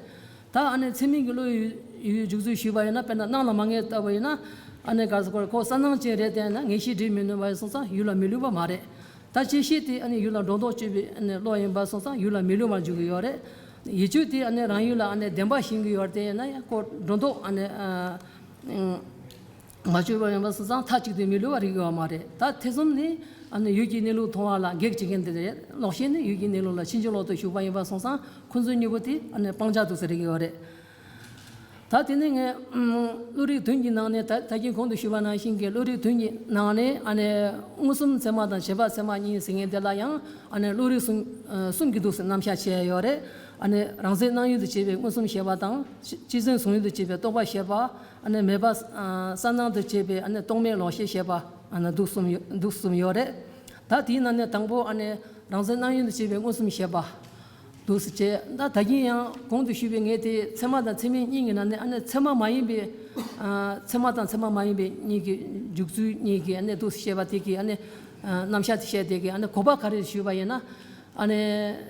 ད་ཨ་ནི་ཚད་མིན་གྱི་བློ་ཡུལ་ཡུལ་འཇུག་ཚུལ་ཞུས་པ་ཡིན་ན། དཔེར་ན་སྣང་ལ་མ་ངེས་ལྟ་བུ་ཡིན་ན། ཨ་ནི་ག་རེ་ཟེར་དགོས་རེད། ཁོ་གསལ་སྣང་ཅན་རེད་དེ་ན་ངེས་ཤེས་སྒྲིབ་མི་ནུས་པ་སོང་ཙང་ཡུལ་ལ་མི་སླུ་བ་མ་རེད། ད་བཅད་ཤེས་དེ་ཨ་ནི་ཡུལ་ལ་སྒྲོ་འདོགས་གཅོད་པའི་ཨ་ནི་བློ་ཡིན་པ་སོང་ཙང་ཡུལ་ལ་མི་སླུ་བར་འཇུག་གི་ཡོད་རེད། ཡིད་དཔྱོད་དེ་ཨ་ནི་རང་ཡུལ་ལ་ཨ་ནི་བདེན་པ་ཞེན་གྱི་ཡོད་དེ་ཡིན་ན་ཡང་ཁོ་སྒྲོ་འདོགས་ཨ་ནི་ཨ་མ་གཅོད་པ་ཡིན་པ་སོང་ཙང་མཐའ་གཅིག་ཏུ་མི་སླུ་བ་རིག་ཡོད་མ་རེད། ད་ཐེ་ཚོམ་ནི་ཨ་ནི་ཡུལ་གྱི་གནས་ལུགས་མཐོང་བ་ལ་གེགས་བྱེད་མཁན་དེ་རེད། ལོག་ཤེས་ནི་ཡུལ་གྱི་གནས་ལུགས་ལ་ཕྱིན་ཅི་ལོག་ཏུ་ཞུགས་པ་ཡིན་པ་སོང་ཙང་ཁོ་ཚོ་གཉིས་པོ་དེ་ཨ་ནི་སྤང་བྱ་དུ་ཟེར་གྱི་ཡོད་རེད། ད་དེ་ནས་ངས་ཨམ་བློ་རིག་བདུན་གྱི་ནང་ནས་ད་ད་གིན་གོང་དུ་ཞུས་པ་ནང་བཞིན་གྱི་བློ་རིག་བདུན་གྱི་ནང་ནས་ཨ་ནི་མངོན་སུམ་ཚད་མ་དང་རྗེས་དཔག་ཚད་མ་གཉིས་ཟེར་མཁན་དེ་ལ་ཡང་ཨ་ནི་བློ་རིག་གསུམ་ཨ་གསུམ་གྱི་འདུག་སེ་རྣམ་གཞག་བྱས་ཡོད་རེད། ཨ་ནི་རང་མཚན་སྣང་ཡུལ་དུ་བྱེད་པའི་མངོན་སུམ་བཤད་པ་དང་། སྤྱི་སྤྱི་མཚན་བཟུང་ཡུལ་དུ་བྱེད་པའི་རྟོག་པ་བཤད་པ། ཨ་ནི་མེད་པ་ཨ་གསལ་སྣང་དུ་བྱེད་པའི་ཨ་ནི་རྟོག་མེད་ལོག་ཤེས་བཤད་པ། ཨ་ནི་འདུག་གསུམ་ཡོད་འདུག་གསུམ་ཡོད་རེད། ད་དེའི་ནང་ནས་དང་པོ་ཨ་ནི་རང་མཚན་སྣང་ཡུལ་དུ་བྱེད་པའི་མངོན་སུམ་བཤད་པ་འདུག་སེ་བྱས། ད་ད་གིན་ཡང་གོང་དུ་ཞུས་པའི་ངས་དེ་ཚད་མ་དང་ཚད་མིན་གཉིས་ཀྱི་ནང་ནས་ཨ་ནི་ཚད་མ་མ་ཡིན་པའི་ཨ་ཚད་མ་དང་ཚད་མ་མ་ཡིན་པའི་གཉིས་ཀྱི་འཇུག་ཚུལ་གཉིས་ཀྱི་ཨ་ནི་འདུག་སེ་བཤད་པ་དེ་གི་ཨ་ནི་ཨ་རྣམ་གཞག་དེ་བཤད་དེ་གི་ཨ་ནི་གོ་བ་ག་རེ་ཞུས་པ་ཡིན་ན། ཨ་ནི་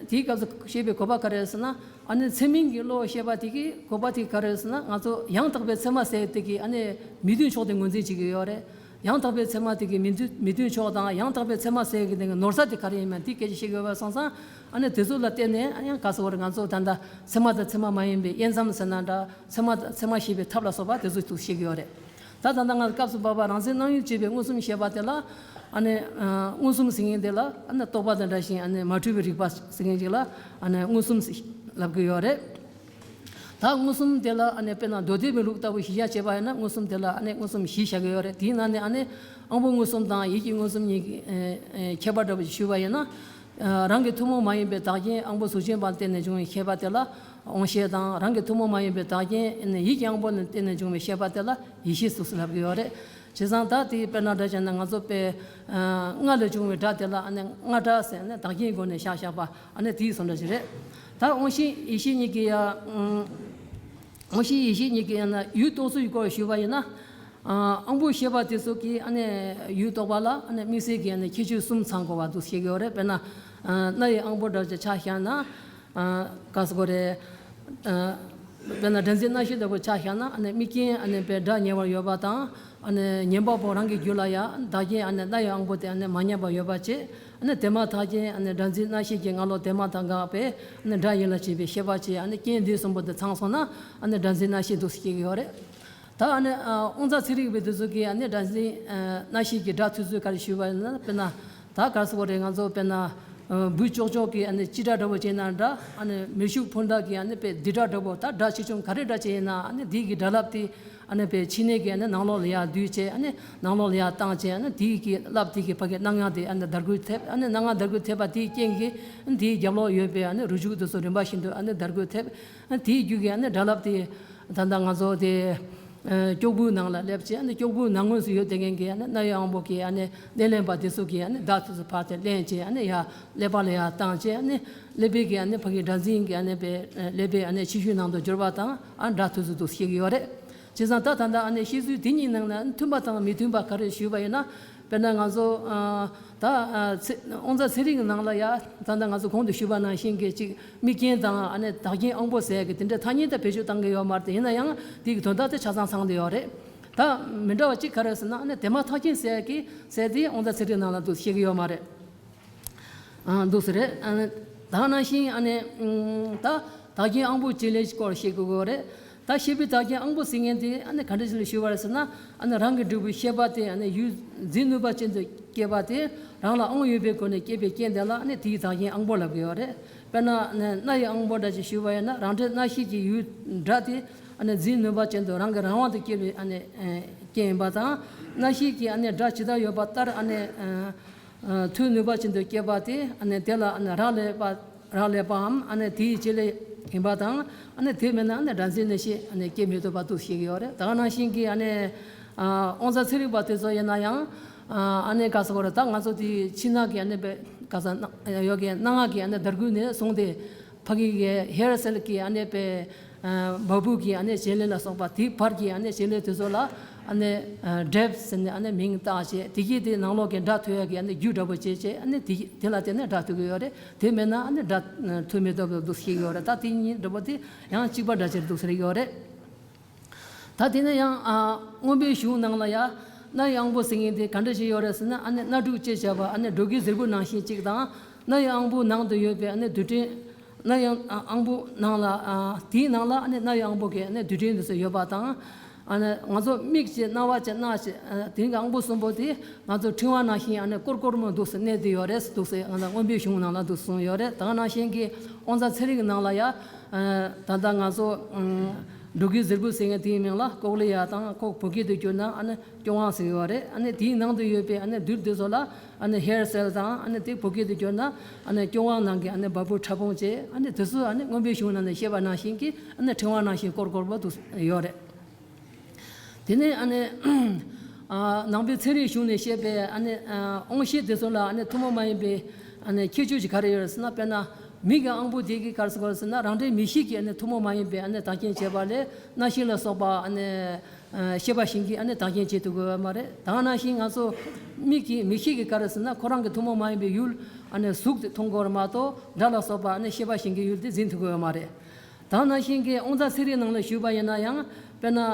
དེའི་སྐབས་སུ་བཤད་པའི་གོ་བ་ག་རེ་ཟེར་ན། ཨ་ནི་ཚད་མིན་གྱི་བློ་བཤད་པ་དེ་གི་གོ་བ་དེ་ག་རེ་ཟེར་ན། ང་ཚོ་ཡང་དག་པའི་ཚད་མ་ཟེར་དེ་གི་ཨ་ནི་མི་མཐུན་ཕྱོགས་དེ་ངོས་འཛིན་བྱེད་ཀྱི་ཡོད་རེད། ཡང་དག་པའི་ཚད་མ་དེ་གི་མི་མཐུན་མི་མཐུན་ཕྱོགས་དང་ཡང་དག་པའི་ཚད་མ་ཟེར་གྱི་དེ་གི་ནོར་ས་དེ་ག་རེ་ཡིན་མིན་དེ་སྐད་ཆ་བཤད་ཀྱི་ཡོད་པ་སོང་ཙང་། ཨ་ནི་དེ་ཚོ་ལ་བརྟེན་ནས་ཨ་ནི་ཡང་ག་ཟེར་བ་རེད། ང་ཚོ་ད་ལྟ་ཚད་མ་དང་ཚད་མ་མ་ཡིན་པའི་དབྱེ་མཚམས་ཟེར་ན་འདྲ། ཚད་མ་དང་ཚད་མ་ཤེས་པའི་ཐབས་ལ་སོགས་པ་དེ་ཚོ་དུ་བཤད་ཀྱི་ཡོད་རེད། ད་ད་ལྟ་ང་སྐབས་སུ་བབ་པ་རང་མཚན་སྣང་ཡུལ་བྱེད་པའི་མངོན་སུམ་བཤད་པ་དེ་ལ་ཨ་ནི་ཨ་མངོན་སུམ་ཟེར་མཁན་དེ་ལ་ཨ་ནི་རྟོག་པ་དང་འདྲ་ཞིང་ཨ་ནི་མ་འཁྲུལ་བའི་རིག་པ་ཟེར་མཁན་ཅིག་ལ་ཨ་ནི་མངོན་སུམ་ཟེར་ལབ་ཀྱི་ཡོད་རེད། ད་མངོན་སུམ་དེ་ལ་ཨ་ནི་དཔེར་ན་མདོ་སྡེ་པའི་ལུགས་ལྟ་བུ་གཞི་བཞག་བྱས་པ་ཡིན་ན་མངོན་སུམ་དེ་ལ་ཨ་ནི་མངོན་སུམ་བཞི་བཞག་གི་ཡོད་རེད། དེའི་ནང་ནས་ཨ་ནི་དབང་པོ་མངོན་སུམ་དང་ཡིད་ཀྱི་མངོན་སུམ་གཉིས་ཀྱི་ཨེ་ཨེ་ཁྱད་པར་འདྲ་བོ་ཞིག་ཞུས་པ་ཡིན་ན། ཨ་རང་གི་ཐུན་མོང་མ་ཡིན་པའི་བདག་རྐྱེན་དབང་པོ་གཟུགས་ཅན་པ་ལ་བརྟེན་ནས་བྱུང་བའི་ཤེས་པ་དེ་ལ་དབང་ཤེས་དང་། རང་གི་ཐུན་མོང་མ་ཡིན་པའི་བདག་རྐྱེན་ཡིད་ཀྱི་དབང་པོ་ལ་བརྟེན་ནས་བྱུང་བའི་ཤེས་པ་དེ་ལ་ཡིད་ཤེས་སུ་ལབ་ཀྱི་ཡོད་རེད། བྱས་ཙང་ད་དེ་དཔེར་ན་སྒྲ་བྱས་ན་ང་ཚོ་དཔེ་ཨ་རྔ་ལས་བྱུང་བའི་སྒྲ་དེ་ལ་ཨ་ནི་རྔ་སྒྲ་ཟེར་ནས་བདག་རྐྱེན་སྒོ་ནས་བཞག་བཞག་པ་ཨ་ནི་དེའི་བཟོ་འདྲ་ཞིག་རེད། ད་དབང་ཤེས་ཡིད་ཤེས་གཉིས་ཀྱི་ཡ་ཨུམ། དབང་ཤེས་ཡིད་ཤེས་གཉིས་ཀྱི་ཡང་ན་ཡུལ་རྟོགས་ཚུལ་སྐོར་ཞུས་པ་ཡིན་ན། ཨ་དབང་པོ་ཤེས་པ་དེ་ཚོ་གི་ཨ་ནི་ཡུལ་རྟོགས་པ་ལ་ཨ་ནི་དམིགས་བསལ་གྱི་ཨ་ནི་ཁྱད་ཆོས་གསུམ་ཚང་དགོས་པ་འདུག་ཤེས་ཀྱི་ཡོད་རེད། དཔེར་ན་ཨ་རྣ་ཡི་དབང་པོ་འདྲ་ཅིག་ཆ་བཞག་ན། ཨ་ག་ཟེར་དགོས་རེད། ཨ་དཔེར་ན་སྒྲ་འཛིན་རྣ་ཤེས་ལྟ་བུ་ཆ་བཞག་ན་ཨ་ནི་དམིགས་རྐྱེན་ཨ་ནི་དཔེ་སྒྲ་ཉེ་བར་ཡོད་པ་དང་། ཨ་ནི་ཉན་པ་པོ་རང་གི་རྒྱུད་ལ་ཡང་བདག་རྐྱེན་ཨ་ནི་རྣ་ཡི་དབང་པོ་དེ་ཨ་ནི་མ་ཉམས་པར་ཡོད་པ་བྱས། ཨ་ནི་དེ་མ་ཐག་རྐྱེན་ཨ་ནི་སྒྲ་འཛིན་རྣ་ཤེས་ཀྱི་རྔ་ལོག་དེ་མ་ཐག་འགག་པས་ཨ་ནི་སྒྲ་ཡིད་ལ་བྱེད་པའི་ཤེས་པ་བྱས། ཨ་ནི་རྐྱེན་འདི་གསུམ་པོ་དེ་ཚང་སོང་ན་ཨ་ནི་སྒྲ་འཛིན་རྣ་ཤེས་འདུག་སེ་སྐྱེ་གི་ཡོད་རེད། ད་ཨ་ནི་ཨ་དབང་རྩ་ཚན་རིག་པའི་དེ་ཚོ་གིས་ཨ་ནི་སྒྲ་འཛིན་ཨ་རྣ་ཤེས་ཀྱི་སྒྲ་ཐོས་ཚུལ་ག་རེ་ཞུས་པ་ཡིན་ན། དཔེར་ན་ད་ག་རེ་ཟེར་དགོས་རེད། ང་ཚོ་དཔེར་ན་ཨ་འབུ་ཅོག་ཅོག་གི་ཨ་ནི་ཅི་སྒྲ་འདྲ་པོ་བྱས་ན་འདྲ། ཨ་ནི་མེ་ཤུགས་འཕུར་མདའ་གི་ཨ་ནི་དཔེ་ལྡིར་སྒྲ་འདྲ་པོ། ད་སྒྲ་ཆེ་ཆུང་ག་རེ་འདྲ་བྱས་ཡིན་ན་ཨ་ནི་འདི་གི་སྒྲ་རླབས་དེ་ ཨ་ནི་པའི་ཕྱི་ནས་ཀྱི་ཨ་ནི་ནང་ལོགས་ལ་ཡར་བསྡུས་བྱས། ཨ་ནི་ནང་ལོགས་ལ་ཡར་བཏང་བྱས། ཨ་ནི་དེའི་གི་རླབས་དེ་གི་ཕ་གི་སྣང་ཡང་དེ་ཨ་ནི་འདར་འགུལ་ཐེབས། ཨ་ནི་སྣང་ཡང་འདར་འགུལ་ཐེབས་པ་དེའི་རྐྱེན་གྱིས་ཨ་ནི་དེའི་རྒྱབ་ལོགས་ཡོད་པའི་ཨ་ནི་རུས་རྒྱུད་དེ་ཚོ་རིམ་པ་བཞིན་དུ་ཨ་ནི་འདར་འགུལ་ཐེབས། ཨ་ནི་དེའི་རྒྱུད་ཀྱི་ཨ་ནི་སྒྲ་རླབས་དེ་ད་ལྟ་ང་ཚོ་དེ་ཨ་སྐྱོགས་བུའི་ནང་ལ་སླེབས་བྱས། ཨ་ནི་སྐྱོགས་བུའི་ནང་ངོས་སུ་ཡོད་བསྡད་མཁན་གྱི་ཨ་ནི་སྣ་ཡི་དབང་པོ་གི་ཨ་ནི་སྣེ་ལེན་པ་དེ་ཚོ་གིས་ཨ་ནི་སྒྲ་དེ་ཚོ་ཕར་དེ་ལེན་བྱས། ཨ་ནི་ཡར་ཀླད་པ་ལ་ཡར་བཏང་བྱས། ཨ་ནི་ཀླད་པའི་གི་ཨ་ནི་ཕ་གི་སྒྲ་འཛིན་གྱི་ཨ་ནི་པའི་ཀླད་པའི་ཨ་ནི་ཕྱི་ཤུལ་ནང་དུ་འགྱུར་བ་དང་། ཨ་སྒྲ་དེ་ཚོ་འདུག་སེ་ཤེས་ཀྱི་ཡོད་རེད། བྱས་ཙང་ད་ད་ལྟ་ཨ་ནི་བཤད་ཚུལ་དེ་གཉིས་ནང་ན་མཐུན་པ་དང་མི་མཐུན་པ་ག་རེ་ཞུས་པ་ཡིན་ན། དཔེར་ན་ང་ཚོ་ཨ་ད་ཨ་ཚེ་དབང་རྩ་ཚེ་རིང་གི་ནང་ལ་ཡ་ད་ལྟ་ང་ཚོ་གོང་དུ་ཞུས་པ་ནང་བཞིན་གྱི་ཅིག་དམིགས་རྐྱེན་དང་ཨ་ནི་བདག་རྐྱེན་དབང་པོ་ཟེར་གྱི་དེ་འདྲའི་ཐ་སྙད་དེ་བེད་སྤྱོད་བཏང་གི་ཡོད་མ་རེད། ཡིན་ན་ཡང་དེ་གི་དོན་དག་དེ་ཆ་ཚང་ཚང་བསྡད་ཡོད་རེད། ད་མི་འདྲ་བ་གཅིག་ག་རེ་ཟེར་ན། ཨ་ནི་དེ་མ་ཐག་རྐྱེན་ཟེར་གྱི་ཟེར་དེ་དབང་རྩ་ཚེ་རིང་ནང་ལ་འདུག་ཤེས་ཀྱི་ཡོད་མ་རེད། ཨ་འདུག་སེ་རེད། ཨ་ནི་ད་ནང་བཞིན་ཨ་ནི་ཨུམ་ད་བདག་རྐྱེན་དབང་པོ་བྱེད་ལས་སྐོར་བཤད་དགོས་ཀྱི་རེད། ད་ཤེས་པའི་བདག་རྐྱེན་དབང་པོ་ཟེར་མཁན་དེ་ཨ་ནི་ག་འདྲ་ཞིག་ལ་ཞུ་བ་རེད་ཟེར་ན། ཨ་ནི་རང་གི་འབྲས་བུའི་ཤེས་པ་དེ་ཨ་ནི་ཡུལ་འཛིན་ནུས་པ་ཅན་དུ་སྐྱེས་པ་དེ། རང་ལ་དབང་ཡོད་པའི་སྒོ་ནས་སྐྱེས་པའི་རྐྱེན་དེ་ལ་ཨ་ནི་དེའི་བདག་རྐྱེན་དབང་པོ་ལབ་ཀྱི་ཡོད་རེད། དཔེར་ན་ཨ་ནི་སྣ་ཡི་དབང་པོ་འདྲ་ཞིག་ཞུ་བ་ཡིན་ན། རང་འབྲས་སྣང་ཤས་ཀྱི་ཡུལ་སྒྲ་དེ་ཨ་ནི་འཛིན་ནུས་པ་ཅན་དུ་རང་གི་རང་དབང་དུ་སྐྱེས་པའི་ཨ་ནི་ཨ་རྐྱེན་ཡིན་པ་དང་། སྣང་ཤས་ཀྱི་ཨ་ནི་སྒྲ་ཇི་ལྟར་ཡོད་པ་ལྟར་ཨ་ནི་ཨ་ཐོས་ནུས་པ་ཅན་དུ་སྐྱེས་པ་དེ། ཨ་ནི་དེ་ལ་ཨ་ནི་རག་ལས་པ་རག་ལས་པའམ་ཨ་ནི་དེའི་བྱེད་ལས་ཡིན་པ་དང་། ཨ་ནི་དེ་མེད་ན་ཨ་ནི་སྒྲ་འཛིན་གནས་ཤེས་ཨ་ནི་སྐྱེ་མི་ཐུབ་པ་འདུག་ཤེས་ཀྱི་ཡོད་རེད། ད་ག་ནང་བཞིན་གྱི་ཨ་ནི་ཨ་དབང་རྩ་ཚེ་རིང་པ་དེ་ཚོ་ཡིན་ན་ཡང་། ཨ་ནི་ག་ཟེར་དགོས་རེད། ད་ང་ཚོ་དེ་ཕྱི་ནང་གི་ཨ་ནི་པའི་ག་ཟེར་ན་ཡོད་ཀྱི་སྣང་ངག་གི་ཨ་ནི་འདར་འགུལ་ནས་བཟུང་སྟེ། ཕ་གི་གི་ཧེར་སེལ་གྱི་ཨ་ནི་པའི་ཨ་བ་སྤུ་གི་ཨ་ནི་བྱེད་ལས་ལ་སོགས་པ། དེའི་བར་གྱི་ཨ་ནི་བྱེད་ལས་དེ་ཚོ་ལ་ཨ་ནི་ཨ་འབྲེབ་ཟེར་ནས་ཨ་ནི་མིང་བཏགས་བྱས། དེ་གིས་དེ་ནང་ལོགས་ཀྱི་སྒྲ་ཐོས་ཡག་གི་ཨ་ནི་རྒྱུ་འདྲ་པོ་བྱས་བྱས། ཨ་ནི་དེ་དེ་ལ་བརྟེན་ནས་སྒྲ་ཐོས་ཀྱི་ཡོད་རེད། དེ་མེད་ན་ཨ་ནི་སྒྲ་ཐོས་མི་ཐུབ་པ་འདུག་ཤེས་ཀྱི་ཡོད་རེད། ད་དེ་གཉིས་འདྲ་པོ་དེ་ཡང་གཅིག་པ་འདྲ་ཅིག་འདུག་ཟེར་གྱི་ཡོད་རེད། ད་དེ་ནས་ཡང་ཨ་མངོན་པའི་གཞུང་ནང་ལ་ཡ་སྣ་ཡི་དབང་པོ་ཟེར་མཁན་དེ་ག་འདྲ་ཞིག་ཡོད་རེད་ཟེར་ན། ཨ་ནི་སྣ་དྲུག་ཅེས་བྱ་བ་ཨ་ནི་འབྲོག་གི་གཟེར་བུ་ནང་བཞིན་གཅིག་དང་། སྣ་ཡི་དབང་པོའི་ནང་དུ་ཡོད་པའི་ཨ་ནི་རྡུལ་ཕྲན། སྣ་ཡི་ཨ་དབང་པོ་ནང་ལ་ཨ་དེའི་ནང་ལ་ཨ་ནི་སྣ་ཡི་དབང་པོ་གི་ཨ་ནི་རྡུལ་ཕྲན་དེ་ཚོ་ཡོད་པ་དང་། ཨ་ནི་ང་ཚོ་མིག་བྱས་རྣ་བ་བྱས་སྣ་བྱས་ཨ་དེ་གི་དབང་པོ་གསུམ་པོ་དེ་ང་ཚོ་ཕྲེང་བ་ནང་བཞིན་ཨ་ནི་ཀོར་ཀོར་མོ་འདུག་སེ་གནས་བསྡད་ཡོད་རེད་འདུག་སེ། ང་ཚོ་མངོན་པའི་གཞུང་ནང་ལ་འདུག་གསུངས་ཡོད་རེད། ད་ག་ནང་བཞིན་གྱི་དབང་རྩ་ཚེ་རིང་གི་ནང་ལ་ཡ། ཨ་ད་ལྟ་ང་ཚོ་ཨ་འབྲོག་གི་གཟེར་བུ་ཟེར་མཁན་དེའི་མིང་ལ་ཀོག་ལི་ཡ་དང་ཁོག་བོད་སྐད་དུ་བསྒྱུར་ན་ཨ་ནི་སྐྱོ་དབང་ཟེར་གྱི་ཡོད་རེད། ཨ་ནི་དེའི་ནང་དུ་ཡོད་པའི་ཨ་ནི་རྡུལ་དེ་ཚོ་ལ་ཨ་ནི་ཧེར་སེལ་དང་། ཨ་ནི་དེ་བོད་སྐད་དུ་བསྒྱུར་ན་ཨ་ནི་སྐྱོ་དབང་ནང་གི་ཨ་ནི་བ་སྤུ་ཕྲ་ཕུང་བྱས། ཨ་ནི་དེ་ཚོ་ཨ་ནི་མངོན་པའི་གཞུང་ནང་ནས་བཤད་པ་ནང་བཞིན་གྱི་ཨ་ནི་ཕྲེང་བ་ནང་བཞིན་ཀོར་ཀོར་པོ་འདུག་ཡོད་རེད། དེ་ནས་ཨ་ནི་ཨ་ནང་པའི་ཚན་རིག་གཞུང་ནས་བཤད་པའི་ཨ་ནི་ཨ་དབང་ཤེས་དེ་ཚོ་ལ་ཨ་ནི་ཐུན་མོང་མ་ཡིན་པའི་ཨ་ནི་ཁྱད་ཆོས་ཅིག་ག་རེ་ཡོད་རེད་ཟེར་ན། དཔེར་ན་མིག་གི་དབང་པོ་དེ་གིས་ག་རེ་ཟེར་དགོས་རེད་ཟེར་ན། རང་འབྲས་མིག་ཤེས་ཀྱིས་ཨ་ནི་ཐུན་མོང་མ་ཡིན་པའི་ཨ་ནི་བདག་རྐྱེན་བྱེད་པ་ལས་རྣ་ཤེས་ལ་སོགས་པ་ཨ་ནི་ཨ་ཤེས་པ་གཞན་གྱིས་ཨ་ནི་བདག་རྐྱེན་བྱེད་ཐུབ་ཀྱི་ཡོད་མ་རེད། ད་ག་ནང་བཞིན་ང་ཚོ་མིག་གི་མིག་ཤེས་ཀྱིས་ག་རེ་ཟེར་ན། ཁོ་རང་གི་ཐུན་མོང་མ་ཡིན་པའི་ཡུལ་ཨ་ནི་གཟུགས་དེ་མཐོང་གི་ཡོད་རེད་མ་གཏོགས། སྒྲ་ལ་སོགས་པ་ཨ་ནི་ཤེས་པ་གཞན་གྱི་ཡུལ་དེ་འཛིན་ཐུབ་ཀྱི་ཡོད་མ་རེད། ད་ག་ནང་བཞིན་གྱི་དབང་རྩ་ཚེ་རིང་ནང་ལ་ཞུས་པ་ཡིན་ན་ཡང་། དཔེར་ན་ཨ་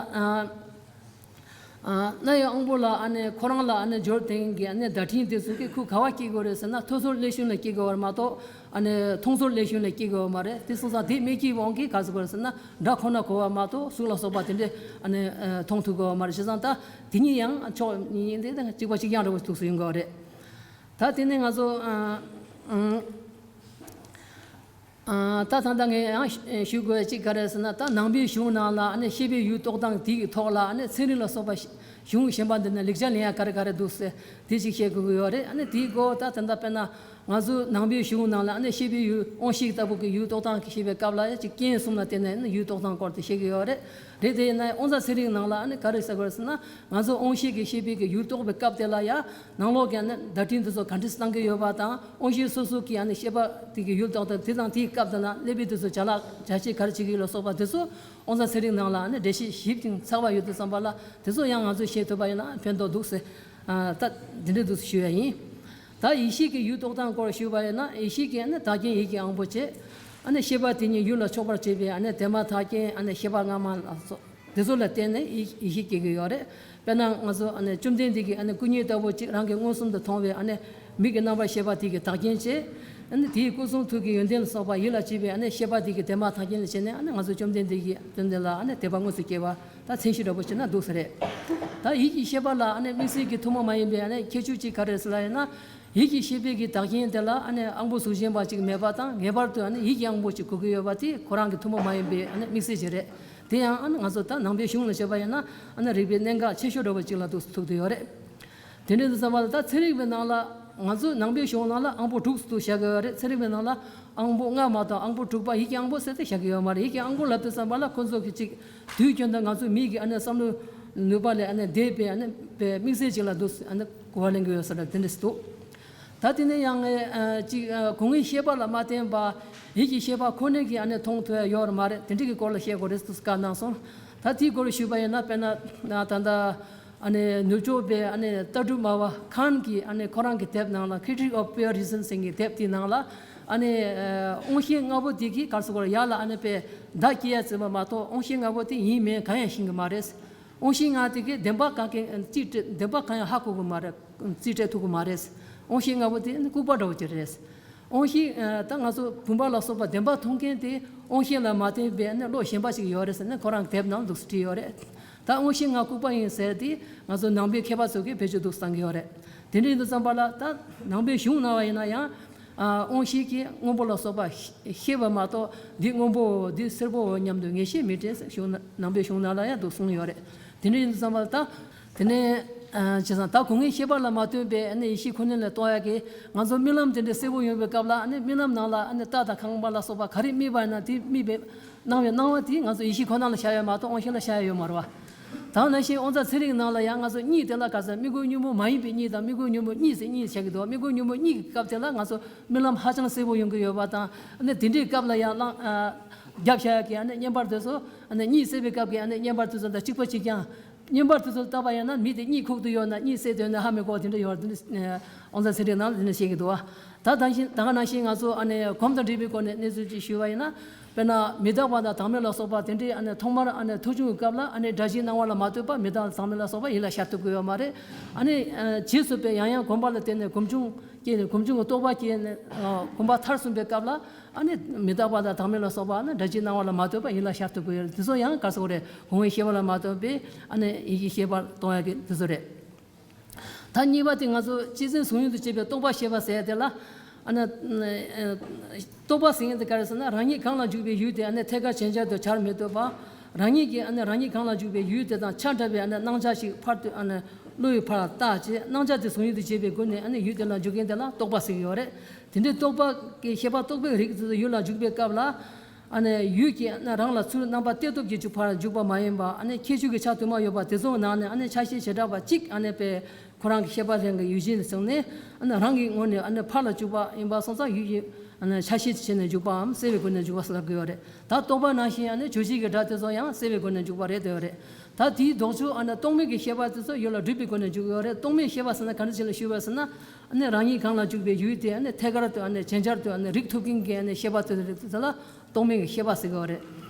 ཨ་སྣ་ཡི་དབང་པོ་ལ་ཨ་ནི་ཁོ་རང་ལ་ཨ་ནི་འབྱོར་ཐེངས་ཀྱི་ཨ་ནི་བརྡ་འཕྲིན་དེ་ཚོ་གིས་ཁོ་ག་པར་སྐྱེ་གི་ཡོད་རེད་ཟེར་ན། ཐོས་ཚོར་ཀླད་གཞུང་ལ་སྐྱེ་གི་ཡོད་རེད་མ་གཏོགས་ཨ་ནི་མཐོང་ཚོར་ཀླད་གཞུང་ལ་སྐྱེ་གི་ཡོད་མ་རེད། དེ་སོང་ཙང་དེ་མི་སྐྱེ་བའི་དབང་གིས་ག་རེ་ཟེར་དགོས་རེད་ཟེར་ན། སྒྲ་ཁོ་ན་གོ་བ་མ་གཏོགས་གཟུགས་ལ་སོགས་པ་དེ་འདྲས་ཨ་ནི་ཨ་མཐོང་ཐུབ་གི་ཡོད་མ་རེད། བྱས་ཙང་ད་དེ་གཉིས་ཡང་ཕྱོགས་གཉིས་དེ་གཅིག་པ་གཅིག་རྐྱང་འདྲ་བོ་འདུག་སེ་ཡོང་གི་ཡོད་རེད། ད་དེ་ནས་ང་ཚོ་ཨ་ཨ་ཨ་ད་ད་ལྟ་ངས་ཡང་ཞུ་དགོས་ཅིག་ག་རེ་ཟེར་ན། ད་ནང་པའི་གཞུང་ནང་ལ་ཨ་ནི་ཤེས་པའི་ཡུལ་རྟོགས་སྟངས་དེ་གི་ཐོག་ལ་ཨ་ནི་ཚན་རིག་ལ་སོགས་པ་གཞུང་གཞན་པ་འདི་ནས་ལེགས་ཆ་ལེན་ཡ་ག་རེ་ག་རེ་འདུག་ཟེར་དེ་ཅིག་བཤད་དགོས་ཀྱི་ཡོད་རེད། ཨ་ནི་དེའི་སྐོར་ད་ད་ལྟ་དཔེར་ན་ང་ཚོ་ནང་པའི་གཞུང་ནང་ལ་ཨ་ནི་ཤེས་པའི་ཡུལ་དབང་ཤེས་ལྟ་བུ་གི་ཡུལ་རྟོགས་སྟངས་ཀྱི་བཤད་པའི་སྐབས་ལ་ཡ་ཅིག་རྐྱེན་གསུམ་ལ་བརྟེན་ནས་ཨ་ནི་ཡུལ་རྟོགས་སྟངས་སྐོར་དེ་བཤད་ཀྱི་ཡོད་རེད། རེད། དེ་ཡིན་ན་དབང་རྩ་ཚེ་རིང་ནང་ལ་ཨ་ནི་ག་རེ་ཟེར་དགོས་རེད་ཟེར་ན། ང་ཚོ་དབང་ཤེས་ཀྱི་ཤེས་པའི་གི་ཡུལ་རྟོགས་པའི་སྐབས་དེ་ལ་ཡ། ནང་ལོགས་ཀྱི་ཨ་ནི་བརྡ་འཕྲིན་དེ་ཚོ་ག་འདྲས་བཏང་གི་ཡོད་པ་དང་། དབང་ཤེས་སོ་སོ་གིས་ཨ་ནི་ཤེས་པ་དེ་གི་ཡུལ་རྟོགས་དང་། དེ་དང་དེའི་སྐབས་དེ་ན་ཀླད་པའི་དེ་ཚོ་བྱ་ལག་བྱ་བྱེད་ག་རེ་བྱེད་ཀྱི་ཡོད་ལ་སོགས་པ་དེ་ཚོ་དབང་རྩ་ཚེ་རིང་ནང་ལ་ཨ་ནི་འགྲེལ་བཤད་ཞིབ་ཅིང་ཚགས་པ་ཡོད་དུས་ཙམ་པ་ལ། དེ་ཚོ་ཡང་ང་ཚོས་ཤེས་ཐུབ་པ་ཡིན་ན་ཕན་ཐོགས་འདུག་ཟེར། ཨ་ད་འདི་འདྲས་འདུག་ཞུ་ཡ་ཡིན། ད་ཡིད་ཤེས་ཀྱི་ཡུལ་རྟོགས་སྟངས་སྐོར་ཞུས་པ་ཡིན་ན། ཡིད་ཤེས་ཀྱི་ཨ་ནི་བདག་རྐྱེན་ཡིད་ཀྱི་དབང་པོ་བྱས། ཨ་ནི་ཤེས་པ་དེ་ཉིད་ཡུལ་ལ་ཕྱོགས་པར་བྱེད་པའི་ཨ་ནི་དེ་མ་ཐག་རྐྱེན་ཨ་ནི་ཤེས་པ་སྔ་མ་ལ་སོགས། དེ་ཚོ་ལ་བརྟེན་ནས་ཡིད་ཡིད་ཤེས་སྐྱེ་གི་ཡོད་རེད། དཔེར་ན་ང་ཚོ་ཨ་ནི་བཅོམ་ལྡན་འདས་ཀྱིས་ཨ་ནི་སྐུ་བརྙན་ལྟ་བུ་གཅིག་རང་གིས་མངོན་སུམ་དུ་མཐོང་བའི་ཨ་ནི་མིག་གི་རྣམ་པར་ཤེས་པ་དེ་གི་བདག་རྐྱེན་བྱས། ཨ་ནི་དེའི་སྐུ་གསུང་ཐུགས་ཀྱི་ཡོན་ཏན་ལ་སོགས་པ་ཡིད་ལ་བྱེད་པའི་ཨ་ནི་ཤེས་པ་དེ་གི་དེ་མ་ཐག་རྐྱེན་ལ་བྱས་ནས། ཨ་ནི་ང་ཚོ་བཅོམ་ལྡན་འདས་ཀྱི་ཡོན་ཏན་ལ་ཨ་ནི་དད་པ་དངོས་སུ་སྐྱེ་བ། ད་མཚན་གཞི་འདྲ་པོ་བྱས་ན་འདུག་ས་རེད། ད་ཡིད་ཀྱི་ཤེས་པ་ལ་ཨ་ནི་དམིགས་བསལ་གྱི་ཐུན་མོང་མ་ཡིན་པའི་ཨ་ནི་ཁྱད་ཆོས་གཅིག་ག་རེ་ཟེར་ལ་ཡིན་ན། ཡིད་ཀྱི་ཤེས་པའི་གི་བདག་རྐྱེན་དེ་ལ་ཨ་ནི་དབང་པོ་གཟུགས་ཅན་པ་ཅིག་མེད་པ་དང་། ངེས་པར་དུ་ཨ་ནི་ཡིད་ཀྱི་དབང་པོ་ཅིག་དགོས་ཀྱི་ཡོད་པ་དེ་ཁོ་རང་གི་ཐུན་མོང་མ་ཡིན་པའི་ཨ་ནི་དམིགས་བསལ་ཅིག་རེད། དེ་ཡང་ཨ་ནི་ང་ཚོ་ད་ནང་པའི་གཞུང་ལ་བྱས་པ་ཡིན་ན་ཨ་ནི་རིག་པའི་གནད་འགག་ཆེ་ཤོས་འདྲ་བོ་ཅིག་ལ་འདུག་ཐུག་བསྡད་ཡོད་རེད། དེ་འདྲའི་དུས་ཙམ་པ་ལ་ད་ཚན་རིག་པའི་ནང་ལ་ང་ཚོ་ནང་པའི་གཞུང་ནང་ལ་དབང་པོ་དྲུག་ཏུ་བཞག་གི་ཡོད་རེད། ཚན་རིག་པའི་ནང་ལ་དབང་པོ་ལྔ་མ་གཏོགས་དབང་པོ་དྲུག་པ་ཡིད་ཀྱི་དབང་པོ་ཟེར་ཏེ་བཞག་གི་ཡོད་མ་རེད། ཡིད་ཀྱི་དབང་པོ་ལབ་དུས་ཙམ་པ་ལ་ཁོ་ཚོ་གི་ཅིག་དུས་རྒྱུན་དུ་ང་ཚོ་མིའི་གི་ཨ་ནི་བསམ་བློ་ནུས་པ་ལས་ཨ་ནི་འདས་པའི་ཨ་ནི་པའི་དམིགས་བསལ་ཅིག་ལ་འདུག་ཨ་ནི་གོ་བ་ལེན་གི་ཡོད་ས་རེད། དེ་འདྲ་ཞིག་འདུག་ད་དེ་ནས་ཡང་ཨ་ཅིག་ཨ་སྒོ་ལྔའི་ཤེས་པ་ལ་མ་བརྟེན་པ་ཡིད་ཀྱི་ཤེས་པ་ཁོ་ནས་ཀྱིས་ཨ་ནི་མཐོང་ཐུབ་ཡ་ཡོད་རེད་མ་རེད། དེ་འདྲ་གི་སྐོར་ལ་བཤད་དགོས་རེད་ཟེར་བཀའ་གནང་སོང་། ད་དེའི་སྐོར་ཞུས་པ་ཡིན་ན་དཔེར་ན་ད་ལྟ་ཨ་ནི་ནུབ་ཕྱོགས་པའི་ཨ་ནི་ལྟ་གྲུབ་སྨྲ་བ་ཁཱན་གྱིས་ཨ་ནི་ཁོ་རང་གི་དེབ་ནང་ལ་Critique of Pure Reason ཟེར་མཁན་གྱི་དེབ་དེའི་ནང་ལ་ཨ་ནི་ཨ་དབང་ཤེས་ལྔ་པོ་དེ་གིས་ག་རེ་ཟེར་དགོས་རེད། ཡར་ལ་ཨ་ནི་པའི་བརྡ་སྐྱེ་ཡ་ཟེར་བ་མ་གཏོགས་དབང་ཤེས་ལྔ་པོ་དེ་ཡིན་མིན་གང་ཡང་ཤེས་ཀྱི་མ་རེད། དབང་ཤེས་ལྔ་དེ་གིས་བདེན་པ་གང་གི་རྩིས་སྤྲད་བདེན་པ་གང་ཡང་ཧ་གོ་གི་མ་རེད། རྩིས་སྤྲད་ཐུབ་ཀྱི་མ་རེད། དབང་ཤེས་ལྔ་པོ་དེ་ནི་ལྐུགས་པ་འདྲ་བོ་ཅིག་རེད། དབང་ཤེས་ཨ་ད་ང་ཚོ་བུམ་པ་ལ་སོགས་པ་བདེན་པ་མཐོང་མཁན་དེ་དབང་ཤེས་ལ་མ་བརྟེན་པའི་ནི་བློ་གཞན་པ་ཞིག་ཡོད་རེད་ཟེར་ནས་ཁོ་རང་དེབ་ནང་འདུག་སེ་བྲིས་ཡོད་རེད། ད་དབང་ཤེས་ལྔ་ལྐུགས་པ་ཡིན་ཟེར་དེ་ང་ཚོ་ནང་པའི་མཁས་པ་ཚོ་གིས་བེད་སྤྱོད་འདུག་བཏང་གི་ཡོད་རེད། དེ་འདྲ་ཡིན་དུས་ཙམ་པ་ལ་ད་ནང་པའི་གཞུང་ནང་བ་ཡིན་ན་ཡང་ཨ་དབང་ཤེས་ཀྱིས་སྔོན་པོ་ལ་སོགས་པ་ཤེས་པ་མ་གཏོགས་འདི་སྔོན་པོ་འདི་སེར་པོ་སྙམ་དུ་ངེས་ཤེས་མི་སྐྲན་ཟེར་གཞུང་ནང་པའི་གཞུང་ནང་ལ་ཡང་འདུག་གསུངས་ཡོད་རེད། དེ་འདྲ་ཡིན་དུས་ཙམ་པ་ལ་ད། དེ་ནས་ཨ་བྱས་ཙང་ད་སྒོ་ལྔའི་ཤེས་པ་ལ་མ་ལྟོས་པའི་ཨ་ནི་ཡེ་ཤེས་ཁོ་ན་ལ་ལྟོས་ཡག་གི་ང་ཚོ་རྨི་ལམ་དེ་འདྲ་གསལ་པོ་ཡོང་བའི་སྐབས་ལ་ཨ་ནི་རྨི་ལམ་ནང་ལ་ཨ་ནི་རྟ་དང་ཁང་པ་ལ་སོགས་པ་ག་རེ་རྨིས་པ་ཡིན་ན་དེ་རྨིས་པའི་སྣང་བའི་སྣང་བ་དེ་ང་ཚོ་ཡེ་ཤེས་ཁོ་ན་ལ་ཤར་ཡོད་མ་གཏོགས་དབང་ཤེས་ལ་ཤར་ཡ་ཡོད་མ་རེད་བ། ད་ནང་བཞིན་དབང་རྩ་ཚན་རིག་ནང་ལ་ཡང་ང་ཚོ་གཉིད་དེ་ལ་ག་ས་དམིགས་ཡུལ་ཉོན་མོངས་མ་ཡིན་པའི་གཉིད་དང་དམིགས་ཡུལ་ཉོན་མོངས་གཉིད་ཟེར་གཉིད་བྱེད་ཀྱི་འདུག་དམིགས་ཡུལ་ཉོན་མོངས་གཉིད་ཀྱི་སྐབས་དེ་ལ་ང་ཚོ་རྨི་ལམ་ཧ་ཅང་གསལ་པོ་ཡོང་གི་ཡོད་པ་དང་ཨ་ནི་དེ་འདྲའི་སྐབས་ལ་ཡང་བླང་ཨ་རྒྱབ་བྱ་ཡག་གི་ཨ་ནི་བརྙན་པར་དེ་ཚོ་ཨ་ནི་གཉིད་སད་པའི་སྐབས་ཀྱི་ཨ་ནི་བརྙན་པར་དེ་ཚོ་དང་གཅིག་པ་གཅིག་རྐྱང་། བརྙན་པར་དེ་ཚོ་ལྟ་བ་ཡིན་ན་མི་དེ་གཉིད་ཁུག་ཏུ་ཡོད་ན་གཉིད་སད་དུས་ན་ཧ་མི་གོ་དེ་འདྲ་ཡོད་རེད། དེ་ནི་དབང་རྩ་ཚན་རིག་ནང་ལ་དེ་འདྲ་བཤད་ཀྱི་འདུག་བ། ད་དང་ཞིང་ད་ག་ནང་བཞིན་ང་ཚོ་ཨ་ནི་གོམས་དང་འདྲིས་པའི་སྒོ་ནས་གནས་ཚུལ་ཅིག་ཞུས་པ་ཡིན་ན། དཔེར་ན་མི་རྟག་པ་དང་བདག་མེད་ལ་སོགས་པ་དེ་འདྲའི་ཨ་ནི་ཐོག་མར་ཨ་ནི་ཐུག་བྱུང་གི་སྐབས་ལ་ཨ་ནི་སྒྲ་བཞིའི་སྣང་བ་ལ་མ་ལྟོས་པར་མི་རྟག་བདག་མེད་ལ་སོགས་པ་ཡིད་ལ་ཤར་ཐུབ་ཀྱི་ཡོད་མ་རེད། ཨ་ནི་རྗེས་སུ་དཔེ་ཡང་ཡང་གོམས་པ་ལ་བརྟེན་ནས་སྒོམ་བྱུང་སྐྱེས་ནས་སྒོམ་བྱུང་གི་རྟོགས་པ་སྐྱེས་ནས་གོམས་པ་མཐར་སོན་པའི་སྐབས་ལ། ཨ་ནི་མི་རྟག་པ་དང་བདག་མེད་ལ་སོགས་པ་ཨ་ནི་སྒྲ་བཞིའི་སྣང་བ་ལ་མ་ལྟོས་པར་ཡིད་ལ་ཤར་ཐུབ་ཀྱི་ཡོད་རེད། དེ་ཚོ་ཡང་ག་རེ་ཟེར་དགོས་རེད། སྒོ་ལྔའི་ཤེས་པ་ལ་མ་ལྟོས་པའི་ཨ་ནི་ཡིད་ཀྱི་ཤེས་པ་གཏོང་ཡག་གི་དེ་ཚོ་རེད། ད་གཉིས་པ་དེ་ང་ཚོ་སྤྱི་མཚན་གཟུང་ཡུལ་དུ་བྱེད་པའི་རྟོག་པ་ཤེས་པ་ཟེར་ཡག་དེ་ལ། ཨ་ནི་རྟོག་པ་ཟེར་མཁན་དེ་ག་རེ་ཟེར་ན་རང་ཉིད་གང་ལ་འཇུག་པའི་ཡུལ་དེ་ཨ་ནི་ཐད་ཀར་ཇི་ལྟར་དུ་བྱར་མི་ལྟོས་པ། རང་ཉིད་ཀྱིས་ཨ་ནི་རང་ཉིད་གང་ལ་འཇུག་པའི་ཡུལ་དེ་དང་ཆ་འདྲ་བའི་ཨ་ནི་སྣང་ཆ་ཞིག་ཕར་དུ་ཨ་ནི་བློ་ཡིས་ཕར་བལྟ་བྱས་སྣང་ཆ་དེ་གཟུང་ཡུལ་དུ་བྱེད་པའི་སྒོ་ནས་ཨ་ནི་ཡུལ་དེ་ལ་འཇུག་མཁན་དེ་ལ་རྟོག་པ་ཟེར་གྱི་ཡོད་རེད། དེ་འདྲའི་རྟོག་པ་གི་ཤེས་པ་རྟོག་པའི་རིགས་དེ་ཚོ་ཡུལ་ལ་འཇུག་པའི་སྐབས་ལ། ཨ་ནི་ཡུལ་གྱི་ཨ་ནི་རང་ལ་ཚུར་རྣམ་པ་གཏད་སྟོབས་ཀྱིས་འཇུག་པར་འཇུག་པ་མ་ཡིན་པ་ཨ་ནི་ཁྱད་ཆོས་ཀྱི་ཆ་དུ་མ་ཡོད་པ་དེ་ཚོའི་ནང་ནས་ཨ་ནི་ཆ་ཤས་བྱེ་བྲག་པ་གཅིག་ཨ་ནི་པའི་ཁོ་རང་གི་ཤེས་པ་ལྷན་གྱི་ཡུལ་ཅན་ནས་བྱུང་ནས་ཨ་ནི་རང་གི་ངོས་ནས་ཨ་ནི་ཕར་ལ་འཇུག་པ་ཡིན་པ་སོང་ཙང་ཡུལ་གྱི་ཨ་ནི་ཆ་ཤས་ཀྱི་ཆ་ནས་འཇུག་པའམ་སེལ་བའི་སྒོ་ནས་འཇུག་པ་ཟེར་ལབ་ཀྱི་ཡོད་རེད། ད་རྟོག་པ་ནང་བཞིན་ཨ་ནི་བརྗོད་བྱེད་ཀྱི་སྒྲ་དེ་ཚོ་ཡང་སེལ་བའི་སྒོ་ནས་འཇུག་པ་རེད་འདོད་ཡོད་རེད། ད་དེའི་ལྡོག་ཕྱོགས་ཨ་ནི་རྟོག་མེད་ཀྱི་ཤེས་པ་དེ་ཚོ་ཡུལ་ལ་སྒྲུབ་པའི་སྒོ་ནས་འཇུག་གི་ཡོད་རེད། རྟོག་མེད་ཤེས་པ་ཟེར་ན་ག་འདྲ་ཞིག་ལ་ཞུས་པ་ཟེར་ན། ཨ་ནི་རང་ཉིད་གང་ལ་འཇུག་པའི་ཡུལ་དེ་ཨ་ནི་ཐད་ཀར་དུ་ཨ་ནི་ཇི་ལྟར་དུ་ཨ་ནི་ཇི་ལྟར་དུ་ཨ་ནི་ཤེས་པ་དེ་རེད། དེ་ལ་རྟོག་མེད་ཀྱི་ཤེས་པ་ཟེར་གྱི་ཡོད་རེད།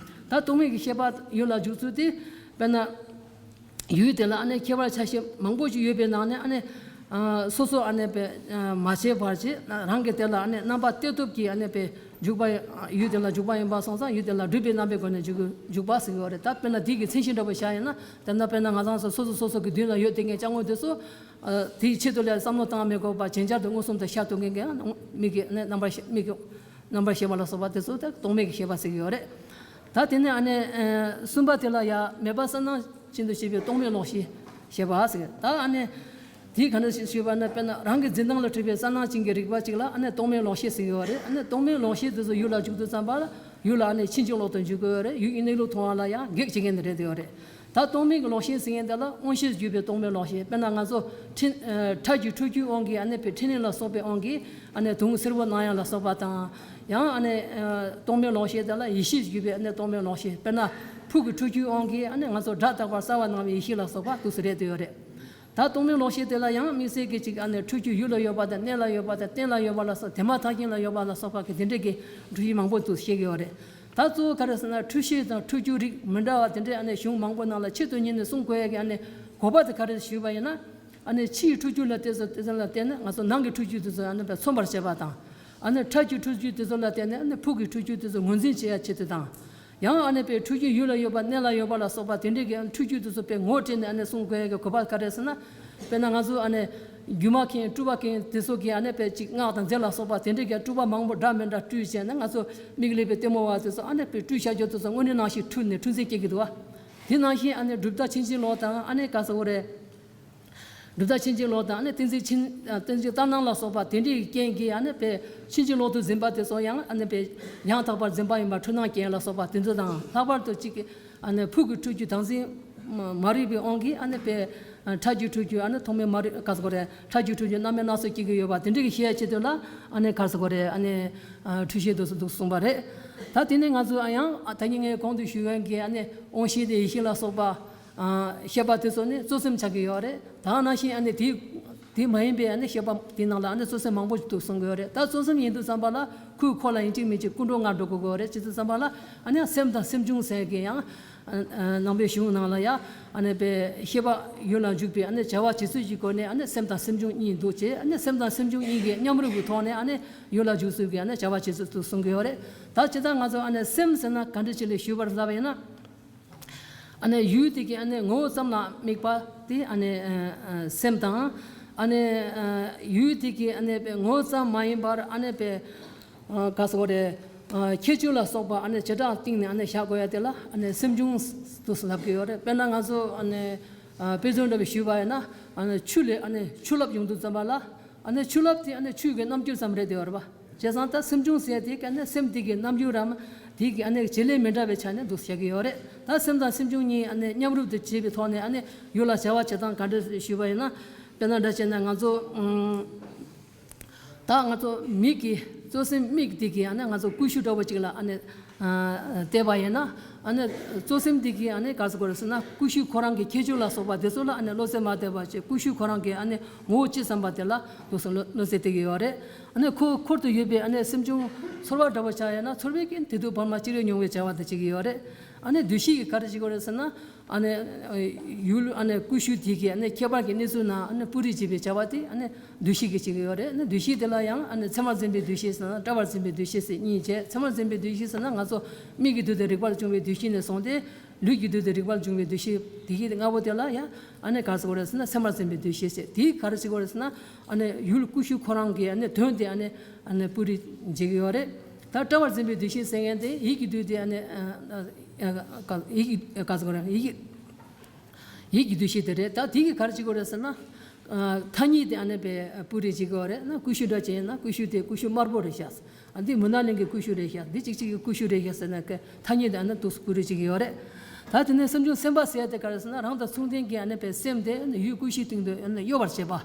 ད་རྟོག་མེད་ཀྱི་ཤེས་པ་ཡུལ་ལ་འཇུག་ཚུལ་དེ་དཔེར་ན། ཡུལ་དེ་ལ་ཨ་ནི་ཁྱད་པར་ཆ་ཤས་མང་པོ་ཞིག་ཡོད་པའི་ནང་ནས་ཨ་ནི་ཨ་སོ་སོ་ཨ་ནི་པའི་ཨ་མ་བྱས་པར་བྱས་རང་གི་དེ་ལ་ཨ་ནི་རྣམ་པ་གཏད་སྟོབས་ཀྱིས་ཨ་ནི་པའི་འཇུག་པ་ཡུལ་དེ་ལ་འཇུག་པ་ཡིན་པ་སོང་ཙང་ཡུལ་དེ་ལ་སྒྲུབ་པའི་རྣམ་པའི་སྒོ་ནས་འཇུག་འཇུག་པ་ཟེར་གྱི་ཡོད་རེད། ད་དཔེར་ན་དེ་གི་མཚན་གཞི་འདྲ་པོ་བཞག་ཡིན་ན་དེ་ན་དཔེར་ན་ང་ཚང་སོ་སོ་སོ་སོ་གི་མདུན་ལ་ཡོད་དེ་ངས་ཅ་དངོས་དེ་ཚོ། ཨ་དེའི་ཆེད་དུ་ལ་བསམ་བློ་བཏང་མི་དགོས་པར་ཇི་ལྟར་དུ་མངོན་སུམ་དུ་ཤར་ཐུབ་མཁན་གྱི་མིག་གི་ཨ་ནི་རྣམ་པར་ཤེས་མིག་གི་རྣམ་པར་ཤེས་པ་ལ་སོགས་པ་དེ་ཚོ་ད་རྟོག་མེད་ཀྱི་ཤེས་པ་ཟེར་གྱི་ཡོད་རེད། ད་དེ་ནས་ཨ་ནི་ཨ་གསུམ་པ་དེ་ལ་ཡང་མེད་པ་གསལ་སྣང་ཅན་དུ་བྱེད་པའི་རྟོག་མེད་ལོག་ཤེས་ཞེས་པ་ཟེར། ད་ཨ་ནི་དེའི་ག་འདྲ་ཞིག་ཞུས་པ་ན་དཔེར་ན་རང་གི་འཛིན་སྟངས་ལ་འཁྲུལ་པའི་གསལ་སྣང་ཅན་གྱི་རིག་པ་གཅིག་ལ་ཨ་ནི་རྟོག་མེད་ལོག་ཤེས་ཟེར་གྱི་ཡོད་རེད། ཨ་ནི་རྟོག་མེད་ལོག་ཤེས་དེ་ཚོ་ཡུལ་ལ་འཇུག་དུས་ཙམ་པ་ལ་ཡུལ་ལ་ཨ་ནི་ཕྱིན་ཅི་ལོག་ཏུ་འཇུག་གི་ཡོད་རེད། ཡུལ་གྱི་གནས་ལུགས་མཐོང་བ་ལ་ཡང་གེགས་བྱེད་མཁན་དེ་རེད་དེ་ཡོད་རེད། ད་རྟོག་མེད་ཀྱི་ལོག་ཤེས་ཟེར་མཁན་དེ་ལ་དབང་ཤེས་བརྒྱུད་པའི་རྟོག་མེད་ལོག་ཤེས། དཔེར་ན་ང་ཚོ་འཕྲིན་ཨ་ཁྲག་གི་འཁྲུལ་རྒྱུའི་དབང་གིས་ཨ་ནི་པའི་འཕྲིན་ལས་ལ་སོགས་པའི་དབང་གིས་ཨ་ནི་དུང་སེར་པོ་སྣང་ཡ་ལ་སོགས་པ་དང་། ཡང་ཨ་ནི་ཨ་རྟོག་མེད་ལོག་ཤེས་དེ་ལ་ཡིད་ཤེས་བརྒྱུད་པའི་ཨ་ནི་རྟོག་མེད་ལོག་ཤེས། དཔེར་ན་ཕུག་གི་འཁྲུལ་རྒྱུའི་དབང་གིས་ཨ་ནི་ང་ཚོ་སྒྲ་རྟག་པར་གསལ་བར་སྣང་བའི་ཡིད་ཤེས་ལ་སོགས་པ་འདུག་སེ་རེད་དེ་ཡོད་རེད། ད་རྟོག་མེད་ལོག་ཤེས་དེ་ལ་ཡང་དམིགས་བསལ་གྱི་ཅིག་ཨ་ནི་འཁྲུལ་རྒྱུ་ཡུལ་ལ་ཡོད་པ་དང་གནས་ལ་ཡོད་པ་དང་རྟེན་ལ་ཡོད་པ་ལ་སོགས་དེ་མ་ཐག་རྐྱེན་ལ་ཡོད་པ་ལ་སོགས་པ་གི་དེ་འདྲ་གི་འཁྲུལ་གཞི་མང་པོ་འདུག་བཤད་ཀྱི་ཡོད་རེད། ད་གཙོ་བོ་ག་རེ་ཟེར་ན་འཁྲུལ་ཤེས་དང་འཁྲུལ་རྒྱུ་རིགས་མི་འདྲ་བ་དེ་འདྲའི་ཨ་ནི་གཞུང་མང་པོ་ནང་ལ་ཆེད་དུ་གཉེར་ནས་གསུང་དགོས་ཡ་གི་ཨ་ནི་དགོས་པ་དེ་ག་རེ་ཞུས་པ་ཡིན་ན། ཨ་ནི་ཕྱིའི་འཁྲུལ་རྒྱུ་ལ་བལྟས་སོ་དེ་ཚོ་ལ་བརྟེན་ནས་ང་ཚོ་ནང་གི་འཁྲུལ་རྒྱུ་དེ་ཚོ་ཨ་ནི་མཚོན་པར་བྱེད་པ་དང་། ཨ་ནི་ཁྲག་གི་འཁྲུལ་རྒྱུ་དེ་ཚོ་ལ་བརྟེན་ནས་ཨ་ནི་ཕུག་གི་འཁྲུལ་རྒྱུ་དེ་ཚོ་ངོས་འཛིན་བྱེད་ཡ་ཆེད་དུ་དང་། ཡང་ཨ་ནི་པའི་འཁྲུལ་རྒྱུ་ཡུལ་ལ་ཡོད་པ་གནས་ལ་ཡོད་པ་ལ་སོགས་པ་དེ་འདྲའི་གི་འཁྲུལ་རྒྱུ་དེ་ཚོ་པའི་ངོ་སྤྲད་ནས་ཨ་ནི་གསུང་དགོས་ཡ་གི་དགོས་པ་ག་རེ་ཟེར་ན། དཔེར་ན་ང་ཚོ་ཨ་ནི་ སྒྱུ་མ་མཁན་སྤྲུལ་པ་མཁན་དེ་ཚོ་གིས་ཨ་ནི་པའི་ཅིག་སྔགས་དང་རྫས་ལ་སོགས་པ་དེ་འདྲའི་གི་སྤྲུལ་པ་མང་པོ་འདྲ་མི་འདྲ་སྤྲུལ་བྱས་ནས་ང་ཚོ་མིག་ལས་པའི་ལྟད་མོ་བ་དེ་ཚོ་ཨ་ནི་པའི་སྤྲུལ་བྱ་རྒྱུ་དེ་ཚོ་དངོས་གནས་ནང་བཞིན་འཁྲུལ་ནས་འཁྲུལ་འཛིན་སྐྱེ་གི་འདུག་བ། དེ་ནང་བཞིན་ཨ་ནི་གྲུབ་མཐའ་ཕྱིན་ཅི་ལོག་དང་ཨ་ནི་ག་ཟེར་དགོས་རེད། གྲུབ་མཐའ་ཕྱིན་ཅི་ལོག་དང་ཨ་ནི་བསྟན་འཛིན་ཕྱིན་བསྟན་འཛིན་ལྟར་སྣང་ལ་སོགས་པ་དེ་འདྲའི་རྐྱེན་གྱིས་ཨ་ནི་པའི་ཕྱིན་ཅི་ལོག་ཏུ་འཛིན་པ་དེ་ཚོ་ཡང་ཨ་ནི་པའི་ཡང་དག་པར་འཛིན་པ་ཡིན་པ་འཁྲུལ་སྣང་རྐྱེན་ལ་སོགས་པ་དེ་ཚོ་དང་ལྷག་པར་དུ་གཅིག་གི་ཨ་ནི་ཕུགས་ཀྱི་འཁྲུལ་རྒྱུ་བདག་འཛིན་མ་རིག་པའི་དབང་གིས་ཨ་ནི་པའི་ཕྲ་རྒྱུ་འཁྲུལ་རྒྱུ་ཨ་ནི་ཐོག་མའི་མ་རིག་ག་ཟེར་དགོས་རེད། ཕྲ་རྒྱུ་འཁྲུལ་རྒྱུ་རྣམ་སྨིན་སྣ་ཚོགས་སྐྱེ་གི་ཡོད་པ་དེ་འདྲ་གི་ཤེས་ཡ་ཆེད་དུ་ལ་ཨ་ནི་ག་ཟེར་དགོས་རེད། ཨ་ནི་འཁྲུལ་ཤེས་དུ་སུ་འདུག་གསུངས་པ་རེད། ད་དེ་ནས་ང་ཚོ་ཡང་ད་ནི་ངས་གོང་དུ་ཞུས་པའི་གི་ཨ་ནི་དབང་ཤེས་དང་ཡིད་ཤེས་ལ་སོགས་པ། ཤེས་པ་དེ་ཚོ་ནི་གཙོ་སེམས་ཆགས་ཀྱི་ཡོད་རེད། ད་ནང་བཞིན་ཨ་ནི་དེ་དེ་མ་ཡིན་པའི་ཨ་ནི་ཤེས་པ་དེ་ནང་ལ་ཨ་ནི་གཙོ་སེམས་མང་པོ་ཞིག་འདུག་གསུང་གི་ཡོད་རེད། ད་གཙོ་སེམས་ཡིན་དུས་ཙམ་པ་ལ་ཁོའི་འཁོར་ལ་ཡིན་གཅིག་མིན་གཅིག་ཀུན་འགྲོ་ལྔ་འགྲོ་དགོས་ཀྱི་ཡོད་རེད། ཅི་ཙམ་པ་ལ་ཨ་ནི་སེམས་དང་སེམས་བྱུང་ཟེར་གྱི་ཡང་ནང་པའི་གཞུང་ནང་ལ་ཡ་ཨ་ནི་པའི་ཤེས་པ་ཡུལ་ལ་འཇུག་པའི་ཨ་ནི་བྱ་བ་བྱེད་ཚུལ་གྱི་སྒོ་ནས་ཨ་ནི་སེམས་དང་སེམས་བྱུང་གཉིས་འདུག་བྱས། ཨ་ནི་སེམས་དང་སེམས་བྱུང་གཉིས་ཀྱི་མཉམ་རུབ་ཀྱི་ཐོག་ནས་ཨ་ནི་ཡུལ་ལ་འཇུག་ཚུལ་གྱི་ཨ་ནི་བྱ་བ་བྱེད་ཚུལ་དུ་གསུང་གི་ཡོད་རེད། ད་ཇི་ལྟར་ང་ཚོ་ཨ་ནི་སེམས་ཟེར་ན་ག་འདྲ་ཅིག་ལ་ཞུས་པར་ལབ་པ་ཡིན་ན། ཨ་ནི་ཡུལ་དེ་གི་ཨ་ནི་ངོ་བོ་ཙམ་ལ་དམིགས་པ་དེ་ཨ་ནི་ཨ་ཨ་སེམས་དང་། ཨ་ནི་ཨ་ཡུལ་དེ་གི་ཨ་ནི་པའི་ངོ་བོ་ཙམ་མ་ཡིན་པར་ཨ་ནི་པའི་ཨ་ག་ཟེར་དགོས་རེད། ཨ་ཁྱད་ཆོས་ལ་སོགས་པ་ཨ་ནི་བྱེ་བྲག་སྟེང་ནས་ཨ་ནི་བཞག་དགོས་ཡ་དེ་ལ་ཨ་ནི་སེམས་བྱུང་དུ་ལབ་ཀྱི་ཡོད་རེད། དཔེར་ན་ང་ཚོ་ཨ་ནི་ཨ་དཔེ་མཚོན་འདྲ་བའི་ཞུས་པ་ཡིན་ན་ཨ་ནི་ཆུ་ལས་ཨ་ནི་ཆུ་རླབས་ཡོང་དུས་ཙམ་པ་ལ། ཨ་ནི་ཆུ་རླབས་དེ་ཨ་ནི་ཆུ་གི་རྣམ་འགྱུར་ཙམ་རེད་དེ་ཡོད་རེད་པ། བྱས་ཙང་ད་སེམས་བྱུང་ཟེར་དེ་ག་ནི་སེམས་དེ་གི་རྣམ་འགྱུར་རམ་དེ་གི་ཨ་ནི་བྱེད་ལས་མི་འདྲ་བའི་ཆ་ནས་འདུག་བཤད་ཀྱི་ཡོད་རེད། ད་སེམས་དང་སེམས་བྱུང་གཉིས་ཨ་ནི་མཉམ་རུབ་ཏུ་བྱེད་པའི་ཐོག་ནས་ཨ་ནི་ཡུལ་ལ་བྱ་བ་བྱེད་སྟངས་ག་འདྲ་ཞུས་པ་ཡིན་ན། དཔེར་ན་འདྲ་བྱས་ན་ང་ཚོ་ཨུམ། ད་ང་ཚོ་མིག་གི་གཙོ་སེམས་མིག་དེ་གི་ཨ་ནི་ང་ཚོ་ཀུ་ཤུ་འདྲ་བོ་ཅིག་ལ་ཨ་ནི། བལྟས་པ་ཡིན་ན། ཨ་ནི་གཙོ་སེམས་དེ་གིས་ཨ་ནི་ག་ཟེར་དགོས་རེད་ཟེར་ན་ཀུ་ཤུ་ཁོ་རང་གི་ཁྱད་ཆོས་ལ་སོགས་པ་དེ་ཚོ་ལ་ཨ་ནི་བློ་རྩེ་མ་བལྟས་པ་བྱས། ཀུ་ཤུ་ཁོ་རང་གི་ཨ་ནི་ངོ་བོ་ཅི་བསམ་པ་དེ་ལ་འདུག་སེ་བློ་བློ་རྩེ་གཏད་ཀྱི་ཡོད་རེད། ཨ་ནི་ཁོ་འཁོར་དུ་ཡོད་པའི་ཨ་ནི་སེམས་བྱུང་ཚོར་བ་འདྲ་བོ་ཆགས་ཡོད་ན་ཚོར་བའི་རྐྱེན་དེ་དུས་བར་མ་ཅི་རེ་མྱོང་བའི་བྱ་བ་དེ་བྱེད་ཀྱི་ཡོད་རེད། ཨ་ནི་འདུ་ཤེས་ཀྱིས་ག་རེ་བྱེད་ཀྱི་ཡོད་རེད་ཟེར་ན། ཨ་ནི་ཡུལ་ཨ་ནི་ཀུ་ཤུ་དེ་གི་ཨ་ནི་ཁྱད་པར་གྱི་གནས་ཚུལ་ནང་ཨ་ནི་སྤུ་རིས་འབྱེད་པའི་བྱ་བ་དེ་ཨ་ནི་འདུ་ཤེས་ཀྱིས་བྱེད་ཀྱི་ཡོད་རེད། ཨ་ནི་འདུ་ཤེས་དེ་ལ་ཡང་ཨ་ནི་ཚད་མར་འཛིན་པའི་འདུ་ཤེས་ཟེར་ན་ཕྲ་བར་འཛིན་པའི་འདུ་ཤེས་ཟེར་གཉིས་བྱས། ཚད་མར་འཛིན་པའི་འདུ་ཤེས་ཟེར་ན་ང་ཚོ་མིག་གི་འདུས་ཏེ་རེག་པར་བྱུང་བའི་འདུ་ཤེས་ནས་བཟུང་སྟེ་ལུས་ཀྱི་འདུས་ཏེ་རེག་པར་བྱུང་བའི་འདུ་ཤེས་དེ་གི་ལྔ་པོ་དེ་ལ་ཡང་ཨ་ནི་ག་རེ་ཟེར་དགོས་རེད་ཟེར་ན་ཚད་མར་འཛིན་པའི་འདུ་ཤེས་ཟེར། དེ་ག་རེ་ཟེར་དགོས་རེད་ཟེར་ན་ཨ་ནི་ཡུལ་ཀུ་ཤུ་ཁོ་རང་གི་ཨ་ནི་དོན་དེ་ཨ་ནི་ཨ་ནི་སྤུ་རིས་འབྱེད་ཀྱི་ཡོད་རེད། ད་ཕྲ་བར་འཛིན་པའི་འདུ་ཤེས་ཟེར་མཁན་དེ་ཡིད་ཀྱི་འདུས་ཏེ་ཨ་ནི་ཨ་ཨ་ཡིད་ཀྱི་ག་ཟེར་དགོས་རེད། ཡིད་ཀྱི་ཡིད་ཀྱི་འདུ་ཤེས་དེ་རེད། ད་དེ་གིས་ག་རེ་བྱེད་ཀྱི་ཡོད་རེད་ཟེར་ན། ཨ་ཐ་སྙད་དེ་ཨ་ནི་པའི་སྤུ་རིས་བྱེད་ཀྱི་ཡོད་རེད། ན་ཀུ་ཤུ་འདྲ་བྱས་ན་ཀུ་ཤུ་དེ་ཀུ་ཤུ་དམར་པོ་རེད་ཤག་ཨ་འདི་མུན་ནག་གླིང་གི་ཀུ་ཤུ་རེད་ཤག་འདི་གཅིག་གཅིག་གི་ཀུ་ཤུ་རེད་ཤག་ཟེར་ན་ཀའི་ཐ་སྙད་དེ་ཨ་ནི་འདུག་སེ་སྤུ་རིས་བྱེད་ཀྱི་ཡོད་རེད། ད་དེ་ནས་སེམས་བྱུང་སེམས་པ་ཟེར་ཡ་དེ་ག་རེ་ཟེར་ན་རང་དང་མཚུངས་ལྡན་གྱི་ཨ་ནི་པའི་སེམས་དེ་ཨ་ནི་ཡུལ་ཀུ་ཤུའི་སྟེང་དུ་ཨ་ནི་གཡོ་བར་བྱེད་པ།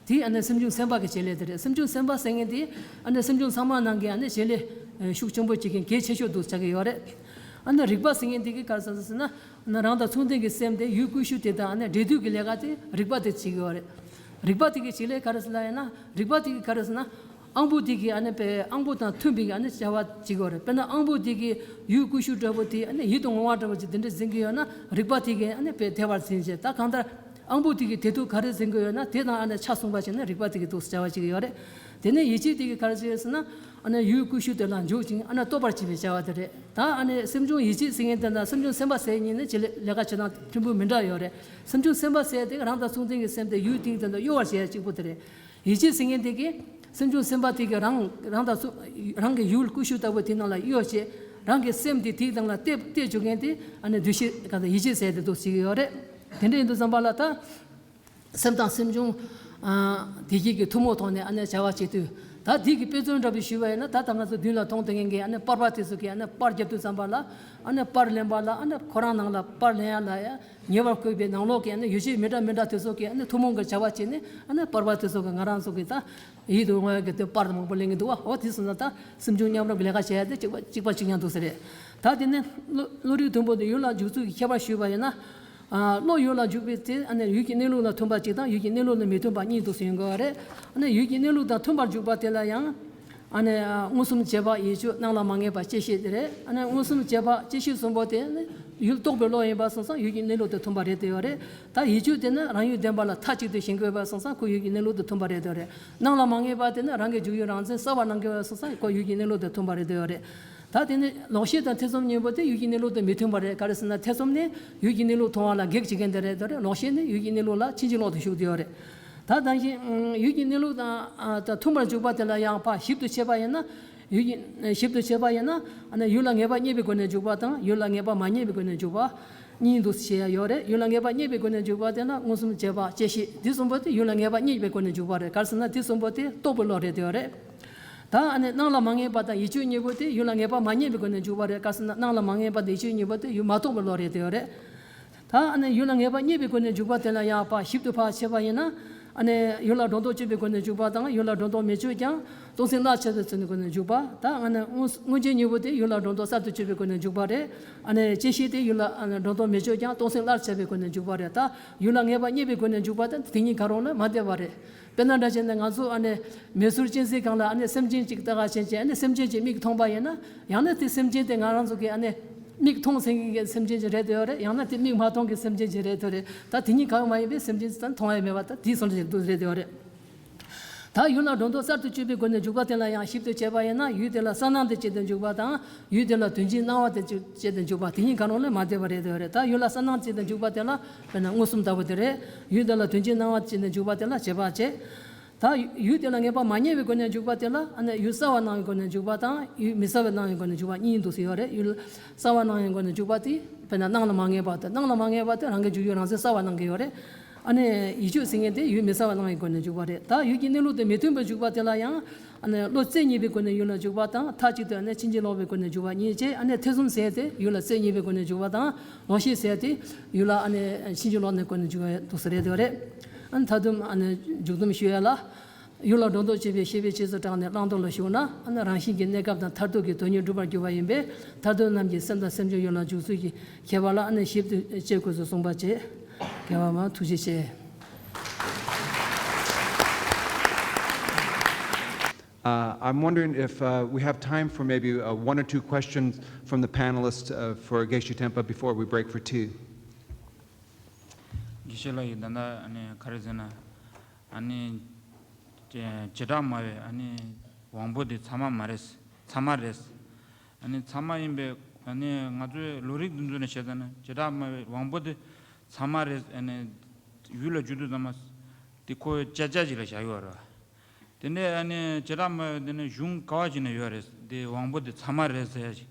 དེ་ཨ་ནི་སེམས་བྱུང་སེམས་པ་གི་བྱེད་ལས་དེ་རེད། སེམས་བྱུང་སེམས་པ་ཟེར་མཁན་དེ་ཨ་ནི་སེམས་བྱུང་ཚང་མ་ནང་གི་ཨ་ནི་བྱེད་ལས་ཤུགས་ཆེན་པོ་བྱེད་མཁན་གལ་ཆེ་ཤོས་འདུག་ཆགས་ཀྱི་ཡོད་རེད། ཨ་ནི་རིག་པ་ཟེར་མཁན་དེ་གི་ག་རེ་ཟེར་ཟེར་ན། ན་རང་དང་མཚུངས་ལྡན་གྱི་སེམས་དེ་ཡུལ་ཀུ་ཤུ་དེ་དང་ཨ་ནི་འབྲེལ་མཐུད་ཀྱི་ལས་ཀ་དེ་རིག་པ་དེ་བྱེད་ཀྱི་ཡོད་རེད། རིག་པ་དེ་གི་བྱེད་ལས་ག་རེ་ཟེར་ལ་ཡིན་ན་རིག་པ་དེ་གི་ག་རེ་ཟེར་ན། ཨང་པོ་དེ་གི་ཨ་ནི་པའི་ཨང་པོ་དང་མཐུན་པའི་ཨ་ནི་བྱ་བ་བྱེད་ཀྱི་ཡོད་རེད། དཔེར་ན་ཨང་པོ་དེ་གི་ཡུལ་ཀུ་ཤུ་འདྲ་པོ་དེ་ཨ་ནི་ཡིད་དུ་འོང་བ་འདྲ་པོ་ཅིག་དེ་འདྲ་འཛིན་གྱི་ཡོད་ན་རིག་པ་དེ་གི་ཨ་ནི་པའི་དེ་བར་འཛིན་བྱས། ད་གང་ལྟར་ཨང་པོ་དེ་གི་དེ་དུས་ག་རེ་འཛིན་གྱི་ཡོད་ན་དེ་དང་ཨ་ནི་ཆ་མཚུངས་པ་བྱས་ནས་རིག་པ་དེ་གི་འདུག་སེ་བྱ་བ་བྱེད་ཀྱི་ཡོད་རེད། དེ་ནས་ཡིད་བྱེད་དེ་གི་ག་རེ་བྱེད་ཟེར་ན། ཨ་ནི་ཡུལ་ཀུ་ཤུ་དེ་ལ་འཇུག་ཅིང་ཨ་ནི་རྟོག་པར་བྱེད་པའི་བྱ་བ་དེ་རེད། ད་ཨ་ནི་སེམས་བྱུང་ཡིད་བྱེད་ཟེར་མཁན་དེ་དང་སེམས་བྱུང་སེམས་པ་ཟེར་གཉིས་ནི་བྱེད་ལས་ལས་ཀ་བྱེད་སྟངས་ཕྲན་བུ་མི་འདྲ་ཡོད་རེད། སེམས་བྱུང་སེམས་པ་ཟེར་དེ་རང་དང་མཚུངས་ལྡན་གྱི་སེམས་དེ་ཡུལ་དེའི་སྟེང་དུ་གཡོ་བར་བྱེད་ཡ་གཅིག་པུ་དེ་རེད། ཡིད་བྱེད་ཟེར་མཁན་དེ་གིས་སེམས་བྱུང་སེམས་པ་དེ་གིས་རང་རང་དང་མཚུངས་རང་གི་ཡུལ་ཀུ་ཤུ་ལྟ་བུ་དེ་ནང་ལ་གཡོ་བྱེད། རང་གི་སེམས་དེ་དེའི་སྟེང་ལ་གཏད་གཏད་བཅུག་མཁན་དེ་ཨ་ནི་འདུ་ཤེས་ག་ད་ཡིད་བྱེད་ཟེར་དེ་འདུག་སེ་བྱེད་ཀྱི་ཡོད་རེད། དེ་འདྲ་ཡིན་དུས་ཙམ་པ་ལ་ད། སེམས་དང་སེམས་བྱུང་ཨ་བདེ་སྐྱིད་ཀྱི་ཐུན་མོང་ཐོག་ནས་ཨ་ནི་བྱ་བ་བྱེད་དུས། ད་འདི་གི་དཔེ་མཚོན་འདྲ་པོ་ཞུས་པ་ཡིན་ན་ད་ལྟ་ང་ཚོ་མདུན་ལ་མཐོང་བསྡད་མཁན་གྱི་ཨ་ནི་པར་པ་དེ་ཚོ་གིས་ཨ་ནི་པར་བརྒྱབ་དུས་ཙམ་པ་ལ་ཨ་ནི་པར་ལེན་པ་ལ་ཨ་ནི་ཁོ་རང་ནང་ལ་པར་ལེན་ཡ་ལ་ཡ་ཉེ་བར་བཀོད་པའི་ནང་ལོགས་ཀྱི་ཨ་ནི་ཡོ་བྱད་མི་འདྲ་མི་འདྲ་དེ་ཚོ་གིས་ཨ་ནི་ཐུན་མོང་གི་བྱ་བ་བྱས་ནས་ཨ་ནི་པར་པ་དེ་ཚོ་གིས་ང་རང་ཚོ་གི་ད་ཡིད་དུ་འོང་ཡ་གི་དེ་པར་དང་མང་པོ་ལེན་གི་འདུག་བ། འོ་དེ་སོང་ཙང་ད་སེམས་བྱུང་མཉམ་རུབ་ཀྱི་ལས་ཀ་བྱེད་ཡ་དེ་གཅིག་པ་གཅིག་པ་གཅིག་རྐྱང་འདུག་ས་རེད། ད་དེ་ནས་བློ་བློ་རིག་མཐུན་པོ་དེ་ཡུལ་ལ་འཇུག་ཚུལ་གྱི་ཁྱད་པར་ཞུས་པ་ཡིན་ན། ཨ་བློ་ཡུལ་ལ་འཇུག་པའི་ཚེ་ཨ་ནི་ཡུལ་གྱི་གནས་ལུགས་ལ་མཐུན་པ་གཅིག་དང་ཡུལ་གྱི་གནས་ལུགས་ལ་མི་མཐུན་པ་གཉིས་འདུག་ཟེར་ཡོང་གི་ཡོད་རེད། ཨ་ནི་ཡུལ་གྱི་གནས་ལུགས་དང་མཐུན་པར་འཇུག་པ་དེ་ལ་ཡང་ཨ་ནི་མངོན་སུམ་བྱེད་པ་ཡིད་དཔྱོད་སྣང་ལ་མ་ངེས་པ་བཅད་ཤེས་དེ་རེད། ཨ་ནི་མངོན་སུམ་བྱེད་པ་བཅད་ཤེས་གསུམ་པོ་དེ་ནི་ཡུལ་རྟོགས་པའི་བློ་ཡིན་པ་སོང་ཙང་ཡུལ་གྱི་གནས་ལུགས་དང་མཐུན་པ་རེད་དེ་ཡོད་རེད། ད་ཡིད་དཔྱོད་དེ་ནི་རང་ཡུལ་བདེན་པ་ལ་མཐའ་གཅིག་ཏུ་ཞེན་གྱི་ཡོད་པ་སོང་ཙང་ཁོ་ཡུལ་གྱི་གནས་ལུགས་དང་མཐུན་པ་རེད་དེ་ཡོད་རེད། སྣང་ལ་མ་ངེས་པ་དེ་ནི་རང་གི་འཇུག་ཡུལ་རང་མཚན་གསལ་བར་སྣང་གི་ཡོད་པ་སོང་ཙང་ཁོ་ཡུལ་གྱི་གནས་ལུགས་དང་མཐུན་པ་རེད་དེ་ཡོད་རེད། ད་དེ་ནི་ལོག་ཤེས་དང་ཐེ་ཚོམ་གཉིས་པོ་དེ་ཡུལ་གྱི་གནས་ལུགས་དང་མི་མཐུན་པ་རེད། ག་རེ་ཟེར་ན་ཐེ་ཚོམ་ནི་ཡུལ་གྱི་གནས་ལུགས་མཐོང་བ་ལ་གེགས་བྱེད་མཁན་དེ་རེད་དེ་རེད། ལོག་ཤེས་ནི་ཡུལ་གྱི་གནས་ལུགས་ལ་ཕྱིན་ཅི་ལོག་ཏུ་ཞུགས་དེ་ཡོད་རེད། ད་དེ་བཞིན་ཡུལ་གྱི་གནས་ལུགས་དང་ད་མཐུན་པར་འཇུག་པ་དེ་ལ་ཡང་ཕར་ཞིབ་ཏུ་དཔྱད་པ་ཡིན་ན། ཡུལ་གྱི་ཞིབ་ཏུ་དཔྱད་པ་ཡིན་ན། ཡུལ་ལ་ངེས་པ་རྙེད་པའི་སྒོ་ནས་འཇུག་པ་དང་ཡུལ་ལ་ངེས་པ་མ་རྙེད་པའི་སྒོ་ནས་འཇུག་པ་གཉིས་འདུག་ཞེས་ཡང་ཡོད་རེད། ཡུལ་ལ་ངེས་པ་རྙེད་པའི་སྒོ་ནས་འཇུག་པ་དེ་ལ་མངོན་སུམ་བྱེད་པ་བཅད་ཤེས་འདི་གསུམ་པོ་དེ་ཡུལ་ལ་ངེས་པ་རྙེད་པའི་སྒོ་ནས་འཇུག་པ་རེད། ག་རེ་ཟེར་ན་འདི་གསུམ་པོ་དེ་རྟོགས་པའི་བློ་རེད་དེ་ཡོད་རེད། ད་ཨ་ནི་སྣང་ལ་མ་ངེས་པ་དང་ཡིད་དཔྱོད་གཉིས་པོ་དེ་ཡུལ་ལ་ངེས་པ་མ་རྙེད་པའི་སྒོ་ནས་འཇུག་པ་རེད། ག་རེ་ཟེར་ན་སྣང་ལ་མ་ངེས་པ་དང་ཡིད་དཔྱོད་གཉིས་པོ་དེ་ཡུལ་མ་རྟོགས་པའི་བློ་རེད་དེ་ཡོད་རེད། ད་ཨ་ནི་ཡུལ་ལ་ངེས་པ་རྙེད་པའི་སྒོ་ནས་འཇུག་པ་དེ་ལ་ཡང་ཕར་ཞིབ་ཏུ་ཕར་དཔྱད་པ་ཡིན་ན། ཨ་ནི་ཡུལ་ལ་སྒྲོ་འདོགས་གཅོད་པའི་སྒོ་ནས་འཇུག་པ་དང་ཡུལ་ལ་སྒྲོ་འདོགས་མི་གཅོད་ཀྱང་སྟོང་སེམས་བརླག་བྱ་བའི་ཚུལ་ནས་སྒོ་ནས་འཇུག་པ། ད་ཨ་ནི་མངོན་མངོན་རྗེས་གཉིས་པོ་དེ་ཡུལ་ལ་སྒྲོ་འདོགས་གསར་དུ་གཅོད་པའི་སྒོ་ནས་འཇུག་པ་རེད། ཨ་ནི་བཅད་ཤེས་དེ་ཡུལ་ལ་ཨ་ནི་སྒྲོ་འདོགས་མི་གཅོད་ཀྱང་སྟོང་སེམས་བརླག་བྱ་བའི་སྒོ་ནས་འཇུག་པ་རེད། ད་ཡུལ་ལ་ངེས་པ་རྙེད་པའི་སྒོ་ནས་འཇུག་པ་དེ་དེ་གཉིས་ཀ་རང་ལ་མ་བསྡད་པ་རེད། དཔེར་ན་འདྲ་བྱས་ན་ང་ཚོ་ཨ་ནི་མེ་ཟུར་གཅན་གཟན་སྒང་ལ་ཨ་ནི་སེམས་ཅན་གཅིག་ལྟ་ག་ཕྱིན་ཅིང་ཨ་ནི་སེམས་ཅན་གྱི་མིག་མཐོང་པ་ཡིན་ན། ཡང་ན་དེ་སེམས་ཅན་དེ་ང་རང་ཚོ་གི་ཨ་ནི་མིག་མཐོང་ཟིན་མཁན་གྱི་སེམས་ཅན་ཅིག་རེད་དེ་ཡོད་རེད། ཡང་ན་དེ་མིག་མ་མཐོང་གི་སེམས་ཅན་ཅིག་རེད་དེ་རེད། ད་དེ་གཉིས་གང་ཡང་མ་ཡིན་པའི་སེམས་ཅན་ཅིག་ད་མཐོང་ཡ་མེད་པ་ད་དེའི་བཟོ་འདྲ་ཞིག་འདུག་རེད་དེ་ཡོད་རེད། ད་ཡུལ་ལ་སྒྲོ་འདོགས་གསར་དུ་གཅོད་པའི་སྒོ་ནས་འཇུག་པ་དེ་ལ་ཡང་ཞིབ་ཏུ་དཔྱད་པ་ཡིན་ན་ཡུལ་དེ་ལ་གསལ་སྣང་དེ་བྱས་ཏེ་འཇུག་པ་དང་ཡུལ་དེ་ལ་དོན་སྤྱིའི་སྣང་བ་དེ་བྱས་ཏེ་འཇུག་པ་དེ་གཉིས་གང་རུང་ལས་མ་འདས་པ་རེད་དེ་ཡོད་རེད། ད་ཡུལ་ལ་གསལ་སྣང་བྱས་ཏེ་འཇུག་པ་དེ་ལ་དཔེར་ན་མངོན་སུམ་ལྟ་བུ་དེ་རེད། ཡུལ་དེ་ལ་དོན་སྤྱིའི་སྣང་བ་བྱས་ཏེ་འཇུག་པ་དེ་ལ་དཔྱད་པ་བྱེད། ད་ཡུལ་དེ་ལ་ངེས་པ་མ་རྙེད་པའི་སྒོ་ནས་འཇུག་པ་དེ་ལ་ཨ་ནི་ཡུལ་གསལ་བ་སྣང་བའི་སྒོ་ནས་འཇུག་པ་དང་ཡུལ་མི་གསལ་བའི་སྣང་བའི་སྒོ་ནས་འཇུག་པ་གཉིས་འདུག་སེ་ཡོད་རེད། ཡུལ་གསལ་བ་སྣང་བའི་སྒོ་ནས་འཇུག་པ་དེ་དཔེར་ན་སྣང་ལ་མ་ངེས་པ་དང་སྣང་ལ་མ་ངེས་པ་དེ་རང་གི་འཇུག་ཡུལ་རང་མཚན་གསལ་བ་སྣང་གི་ཡོད་རེད། ཨ་ནི་ཡིད་དཔྱོད་ཟེར་མཁན་དེ་ཡུལ་མི་གསལ་བ་སྣང་བའི་སྒོ་ནས་འཇུག་པ་རེད། ད་ཡུལ་གྱི་གནས་ལུགས་དང་མི་མཐུན་པར་འཇུག་པ་དེ་ལ་ཡང་ཨ་ནི་བློ་རྩེ་གཉིས་པའི་སྒོ་ནས་ཡུལ་ལ་འཇུག་པ་དང་མཐའ་གཅིག་ཏུ་ཨ་ནི་ཕྱིན་ཅི་ལོག་པའི་སྒོ་ནས་འཇུག་པ་གཉིས་བྱས། ཨ་ནི་ཐེ་ཚོམ་ཟེར་དེ་ཡུལ་ལ་རྩེ་གཉིས་པའི་སྒོ་ནས་འཇུག་པ་དང་ལོག་ཤེས་ཟེར་དེ་ཡུལ་ལ་ཨ་ནི་ཕྱིན་ཅི་ལོག་ནས་སྒོ་ནས་འཇུག་པ་འདུག་སེ་རེད་དེ་རེད། ཨ་ནི་མཐའ་སྡོམ་ཨ་ནི་མཇུག་སྡོམ་ཞུ་ཡ་ལ། ཡུལ་ལ་སྒྲོ་འདོགས་གཅོད་པའི་ཤེས་པའི་རྗེས་སུ་འབྲངས་ནས་བླང་དོར་ལ་ཞུགས་ན་ཨ་ནི་རང་བཞིན་གྱིས་གནས་སྐབས་དང་མཐར་ཐུག་གི་དོན་གཉིས་འགྲུབ་པར་འགྱུར་བ་ཡིན་པས་མཐར་ཐུག་རྣམས་ཀྱི་སེམས་དང་སེམས་བྱུང་ཡུལ་ལ་འཇུག་ཚུལ་གྱི་ཁྱད་པར་ལ་ཨ་ནི་ཞིབ་ཏུ་དཔྱད་དགོས་སོ་གསུངས་པ་བཅས། རྒྱལ་བ་མ་ཐུགས་རྗེ་ཆེ། Uh, I'm wondering if uh, we have time for maybe uh, one or two questions from the panelists uh, for Geshe Tenpa before we break for tea. དགེ་བཤེས་ལགས་ཀྱིས་ད་ལྟ་ཨ་ནི་ག་རེ་ཟེར་ན། ཨ་ནི་བྱེ་བྲག་སྨྲ་བའི་ཨ་ནི་དབང་པོ་དེ་ཚད་མ་མ་རེད། ཚད་མ་རེད། ཨ་ནི་ཚད་མ་ཡིན་པའི་ཨ་ནི་ང་ཚོའི་ལོ་རིགས་འདི་ཚོ་ནས་བཤད་ཙང་ན་བྱེ་བྲག་སྨྲ་བའི་དབང་པོ་དེ་ཚད་མ་རེད། ཨ་ནི་ཡུལ་ལ་འཇུག་དུས་ཙམ་པ་དེ་ཁོའི་བཅད་རྒྱ་ཅིག་ལ་བཞག་ཡོད་རེད། དེ་ནས་ཨ་ནི་བྱེ་བྲག་སྨྲ་བའི་དེ་ནས་གཞུང་ག་བ་ཅིག་ནས་ཡོད་རེད། དེ་དབང་པོ་དེ་ཚད་མ་རེད་ཟེར་ཡ་ཅིག་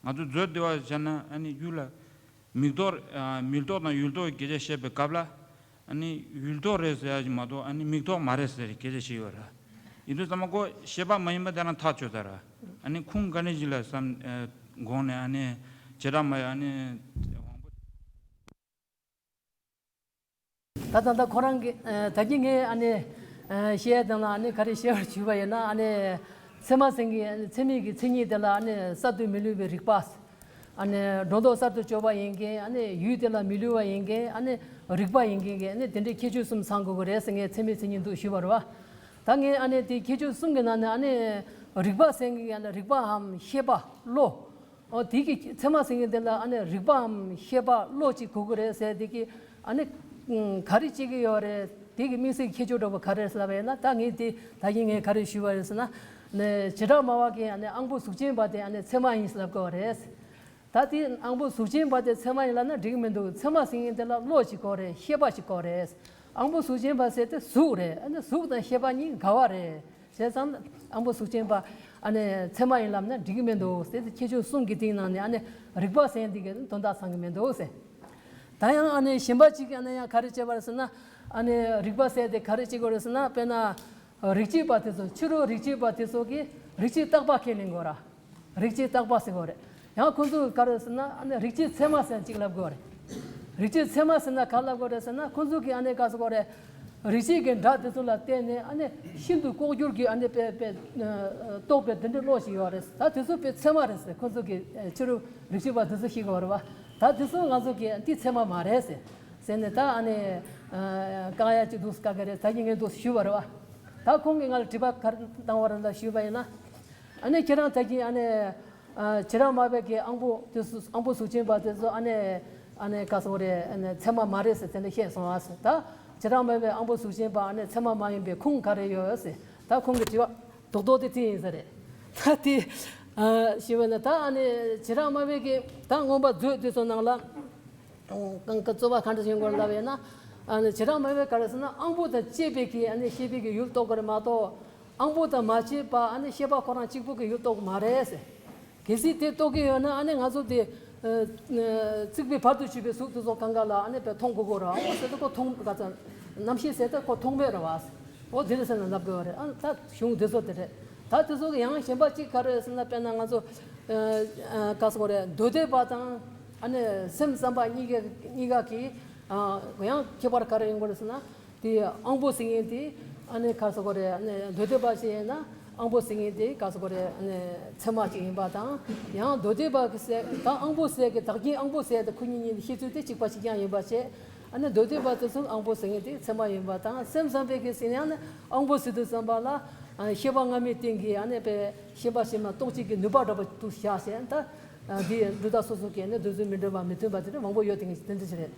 ང་ཚོ་མཛོད་བདེ་བ་བྱས་ན་ཨ་ནི་ཡུལ་ལ་མིག་ཐོག་ཨ་མིག་ཐོག་དང་ཡུལ་ཐོག་གི་སྐད་ཆ་བཤད་པའི་སྐབས་ལ་ཨ་ནི་ཡུལ་ཐོག་རེད་ཟེར་ཡ་ཅིག་མ་གཏོགས་ཨ་ནི་མིག་ཐོག་མ་རེད་ཟེར་སྐད་ཆ་བཤད་ཡོད་རེད། ཡིན་དུས་ཙམ་པ་ཁོ་ཤེས་པ་མ་ཡིན་པ་དེ་རང་ཐག་ཆོད་ཚར་རེད། ཨ་ནི་ཁུངས་ག་ནས་ཅིག་ལ་བསམ་ཨ་དགོངས་ནས་ཨ་ནི་བྱེ་བྲག་སྨྲ་བའི་ཨ་ནི་དབང་པོ། ད་ད་ལྟ་ཁོ་རང་གི་ཨ་ད་གིན་ངས་ཨ་ནི་ཨ་བཤད་ཡ་དང་ལ་ཨ་ནི་ག་རེ་བཤད་པར་ཞུས་པ་ཡིན་ན་ཨ་ནི་ཚད་མ་ཟེར་མཁན་ཨ་ནི་ཚད་མིན་གྱི་མཚན་ཉིད་དེ་ལ་ཨ་ནི་གསར་དུ་མི་བསླུ་བའི་རིག་པ། ཨ་ནི་སྒྲོ་འདོགས་གསར་དུ་གཅོད་པ་ཡིན་མཁན་ཨ་ནི་ཡུལ་དེ་ལ་མི་བསླུ་བ་ཡིན་མཁན་ཨ་ནི་རིག་པ་ཡིན་མཁན་གྱི་ཨ་ནི་དེ་འདྲའི་ཁྱད་ཆོས་གསུམ་ཚང་དགོས་ཀྱི་རེད་ཟེར་ངས་ཚད་མའི་མཚན་ཉིད་འདུག་ཞུས་པ་རེད་བ། ད་ངས་ཨ་ནི་དེ་ཁྱད་ཆོས་གསུམ་གྱི་ནང་ནས་ཨ་ནི་རིག་པ་ཟེར་མཁན་ཨ་ནི་རིག་པའམ་ཤེས་པ་བློ། ཨོ་དེ་གི་ཚད་མ་ཟེར་མཁན་དེ་ལ་ཨ་ནི་རིག་པའམ་ཤེས་པ་བློ་གཅིག་དགོས་ཀྱི་རེད་ཟེར་དེ་གི་ཨ་ནི་ག་རེ་བྱེད་ཀྱི་ཡོད་རེད། དེ་གི་དམིགས་བསལ་གྱི་ཁྱད་ཆོས་འདྲ་པོ་ག་རེ་རེད་ཟེར་ལབ་པ་ཡིན་ན་ད་ངས་དེ་ད་གིན་ངས་ག་རེ་ཞུས་པ་རེད་ཟེར་ན། ནས་བྱེ་བྲག་སྨྲ་བ་གིས་ཨ་ནི་དབང་པོ་གཟུགས་ཅན་པ་དེ་ཨ་ནི་ཚད་མ་ཡིན་ཟེར་ལབ་ཀྱི་ཡོད་རེད། ད་དེ་དབང་པོ་གཟུགས་ཅན་པ་དེ་ཚད་མ་ཡིན་ལབ་ན་འགྲིག་གི་མི་འདུག་ཚད་མ་ཟེར་མཁན་དེ་ལ་བློ་ཞིག་དགོས་རེད། ཤེས་པ་ཞིག་དགོས་རེད། དབང་པོ་གཟུགས་ཅན་པ་ཟེར་དེ་གཟུགས་རེད། ཨ་ནི་གཟུགས་དང་ཤེས་པ་གཉིས་འགལ་བ་རེད། བྱས་ཙང་དབང་པོ་གཟུགས་ཅན་པ་ཨ་ནི་ཚད་མ་ཡིན་ལབ་ན་འགྲིག་གི་མི་འདུག་ཟེར་དེ་ཁྱད་ཆོས་གསུམ་གྱི་སྟེང་ནང་ནས་ཨ་ནི་རིག་པ་ཟེར་འདི་གའི་དོན་དག་ཚང་གི་མི་འདུག་ཟེར། ད་ཡང་ཨ་ནི་གཞན་པ་གཅིག་གིས་ཨ་ནི་ཡང་ག་རེ་བྱས་པ་རེད་ཟེར་ན། ཨ་ནི་རིག་པ་ཟེར་དེ་ག་རེ་བྱེད་དགོས་རེད་ཟེར་ན་དཔེར་ན། རིགས་གཅིག་པ་དེ་ཚོ་ཕྱི་རོལ་རིགས་གཅིག་པ་དེ་ཚོ་གིས་རིགས་གཅིག་རྟག་པ་ཁས་ལེན་དགོས་ར། རིགས་གཅིག་རྟག་པ་ཟེར་དགོས་རེད། ཡང་ཁོ་ཚོས་ག་རེ་ཟེར་ན་ཨ་ནི་རིགས་གཅིག་ཚད་མ་ཟེར་གཅིག་ལབ་དགོས་རེད། རིགས་གཅིག་ཚད་མ་ཟེར་ན་ག་ལབ་དགོས་རེད་ཟེར་ན་ཁོ་ཚོ་གིས་ཨ་ནི་ག་ཟེར་དགོས་རེད། རིགས་གཅིག་གི་སྒྲ་དེ་ཚོ་ལ་བརྟེན་ནས་ཨ་ནི་ཤིན་ཏུ་ལྐོག་གྱུར་གྱི་ཨ་ནི་དཔེ་དཔེ་རྟོགས་པའི་དེ་འདྲའི་བློ་ཞིག་ཡོད་རེད། ད་དེ་ཚོ་དཔེ་ཚད་མ་རེད་ཟེར། ཁོ་ཚོ་གིས་ཕྱི་རོལ་རིགས་གཅིག་པ་དེ་ཚོ་ཤེས་དགོས་རེད་བ། ད་དེ་ཚོ་ང་ཚོ་གིས་འདི་ཚད་མ་མ་རེད་ཟེར། ཟེར་ནས་ད་ཨ་ནི་བཀག་ཡ་ཅིག་འདུག་བཀག་གི་རེད། ད་ཡིན་ངེས་འདུག་ཞུས་པ་རེད་བ། ད་ཁོང་གིས་ང་ལ་དྲི་བ་ག་རེ་བཏང་བ་རེད་ལ་ཞུས་པ་ཡིན་ན། ཨ་ནི་ཁྱེད་རང་ད་གིན་ཨ་ནི་བྱེ་བྲག་སྨྲ་བའི་གི་དབང་པོ་དེ་ཚོ་དབང་པོ་གཟུགས་ཅན་པ་དེ་ཚོ་ཨ་ནི་ཨ་ནི་ག་སོ་རེད། ཨ་ནི་ཚད་མ་མ་རེད་ཟེར་དེ་འདྲ་བཤད་སོང་ཨ་ཟེར། ད་བྱེ་བྲག་སྨྲ་བའི་དབང་པོ་གཟུགས་ཅན་པ་ཨ་ནི་ཚད་མ་མ་ཡིན་པའི་ཁུངས་ག་རེ་ཡོད་ཟེར། ད་ཁོང་གི་དྲི་བ་རྡོག་རྡོག་དེ་དེ་ཡིན་ས་རེད། ད་དེ་ཞུས་པ་ན་ད་ཨ་ནི་བྱེ་བྲག་སྨྲ་བའི་གི་ད་མངོན་པ་མཛོད་དེ་ཚོ་ནང་ལ། གཙོ་བོ་ག་འདྲ་ཞིག་དགོས་ལབ་ཡོད་ན། ཨ་ནི་བྱེ་བྲག་སྨྲ་བས་ག་རེ་ཟེར་ན། ཨང་པོ་དང་བཅས་པའི་གི་ཨ་ནི་ཤེས་པའི་གི་ཡུལ་རྟོགས་དགོས་རེད་མ་གཏོགས། ཨང་པོ་དང་མ་བཅས་པ་ཨ་ནི་ཤེས་པ་ཁོ་རང་གཅིག་པུ་གི་ཡུལ་རྟོགས་མ་རེད་ཟེར། གལ་སྲིད་དེ་རྟོགས་ཀྱི་ཡོད་ན་ཨ་ནི་ང་ཚོ་དེ་ཨ་ཨ་རྩིག་པའི་བར་དུ་ཆུད་པའི་གཟུགས་དེ་ཚོ་གང་ག་ལ་ཨ་ནི་དཔེ་མཐོང་དགོས་གོ་ར། ཨོ་ཟེར་དུས་ཁོ་མཐོང་ག་ཚ་རྣམ་ཤེས་ཟེར་དུས་ཁོ་མཐོང་མེད་ར་བ། ཨོ་དེ་རེད་ཟེར་ན་ལབ་དགོས་བ་རེད། ཨ་ད་གཞུང་དེ་ཚོ་དེ་རེད། ད་དེ་ཚོ་གི་ཡང་གཞན་པ་གཅིག་ག་རེ་ཟེར་ན། དཔེར་ན་ང་ཚོ་ཨ་ཨ་ག་ཟེར་དགོས་རེད། མདོ་སྡེ་པ་དང་ཨ་ནི་སེམས་ཙམ་པ་གཉིས་ཀ་གཉིས་ཀ་གི་ཨ་ཡང་ཁྱད་པར་ག་རེ་ཡོང་གི་རེད་ཟེར་ན། དེ་ཨང་པོ་ཟེར་མཁན་དེ་ཨ་ནི་ག་ཟེར་དགོས་རེད། ཨ་ནི་མདོ་སྡེ་པ་ཞིག་ཡིན་ན་ཨང་པོ་ཟེར་མཁན་དེ་ག་ཟེར་དགོས་རེད། ཨ་ནི་ཚད་མ་ཅིག་ཡིན་པ་དང་། ཡང་མདོ་སྡེ་པ་གི་ཟེར་ད་ཨང་པོ་ཟེར་གི་བདག་རྐྱེན་ཨང་པོ་ཟེར་དེ་ཁོ་གཉིས་གཉིས་ཀྱི་བཤད་ཚུལ་དེ་གཅིག་པ་གཅིག་རྐྱང་ཡིན་པ་བྱས། ཨ་ནི་མདོ་སྡེ་པ་དེ་ཚོ་ཨང་པོ་ཟེར་མཁན་དེ་ཚད་མ་ཡིན་པ་དང་། སེམས་ཙམ་པའི་གི་ཟེར་ན་ཡང་ནི་ཨང་པོ་ཟེར་དུས་ཙམ་པ་ལ་ཨ་ཤེས་པ་སྔ་མའི་སྟེང་གི་ཨ་ནི་དཔེ་ཤེས་པ་ཕྱི་མ་རྟོགས་བྱེད་ཀྱི་ནུས་པ་འདྲ་པོ་དུ་བཞག་བྱས། ད་ཨ་འདི་འབྲུ་དག་སོ་སོ་གི་ནི་འདོད་ཚུལ་མི་འདྲ་བ་མི་མཐུན་པ་དེ་འདྲ་མང་པོ་ཡོད་དེ་ངས་དེ་འདྲ་ཞིག་རེད།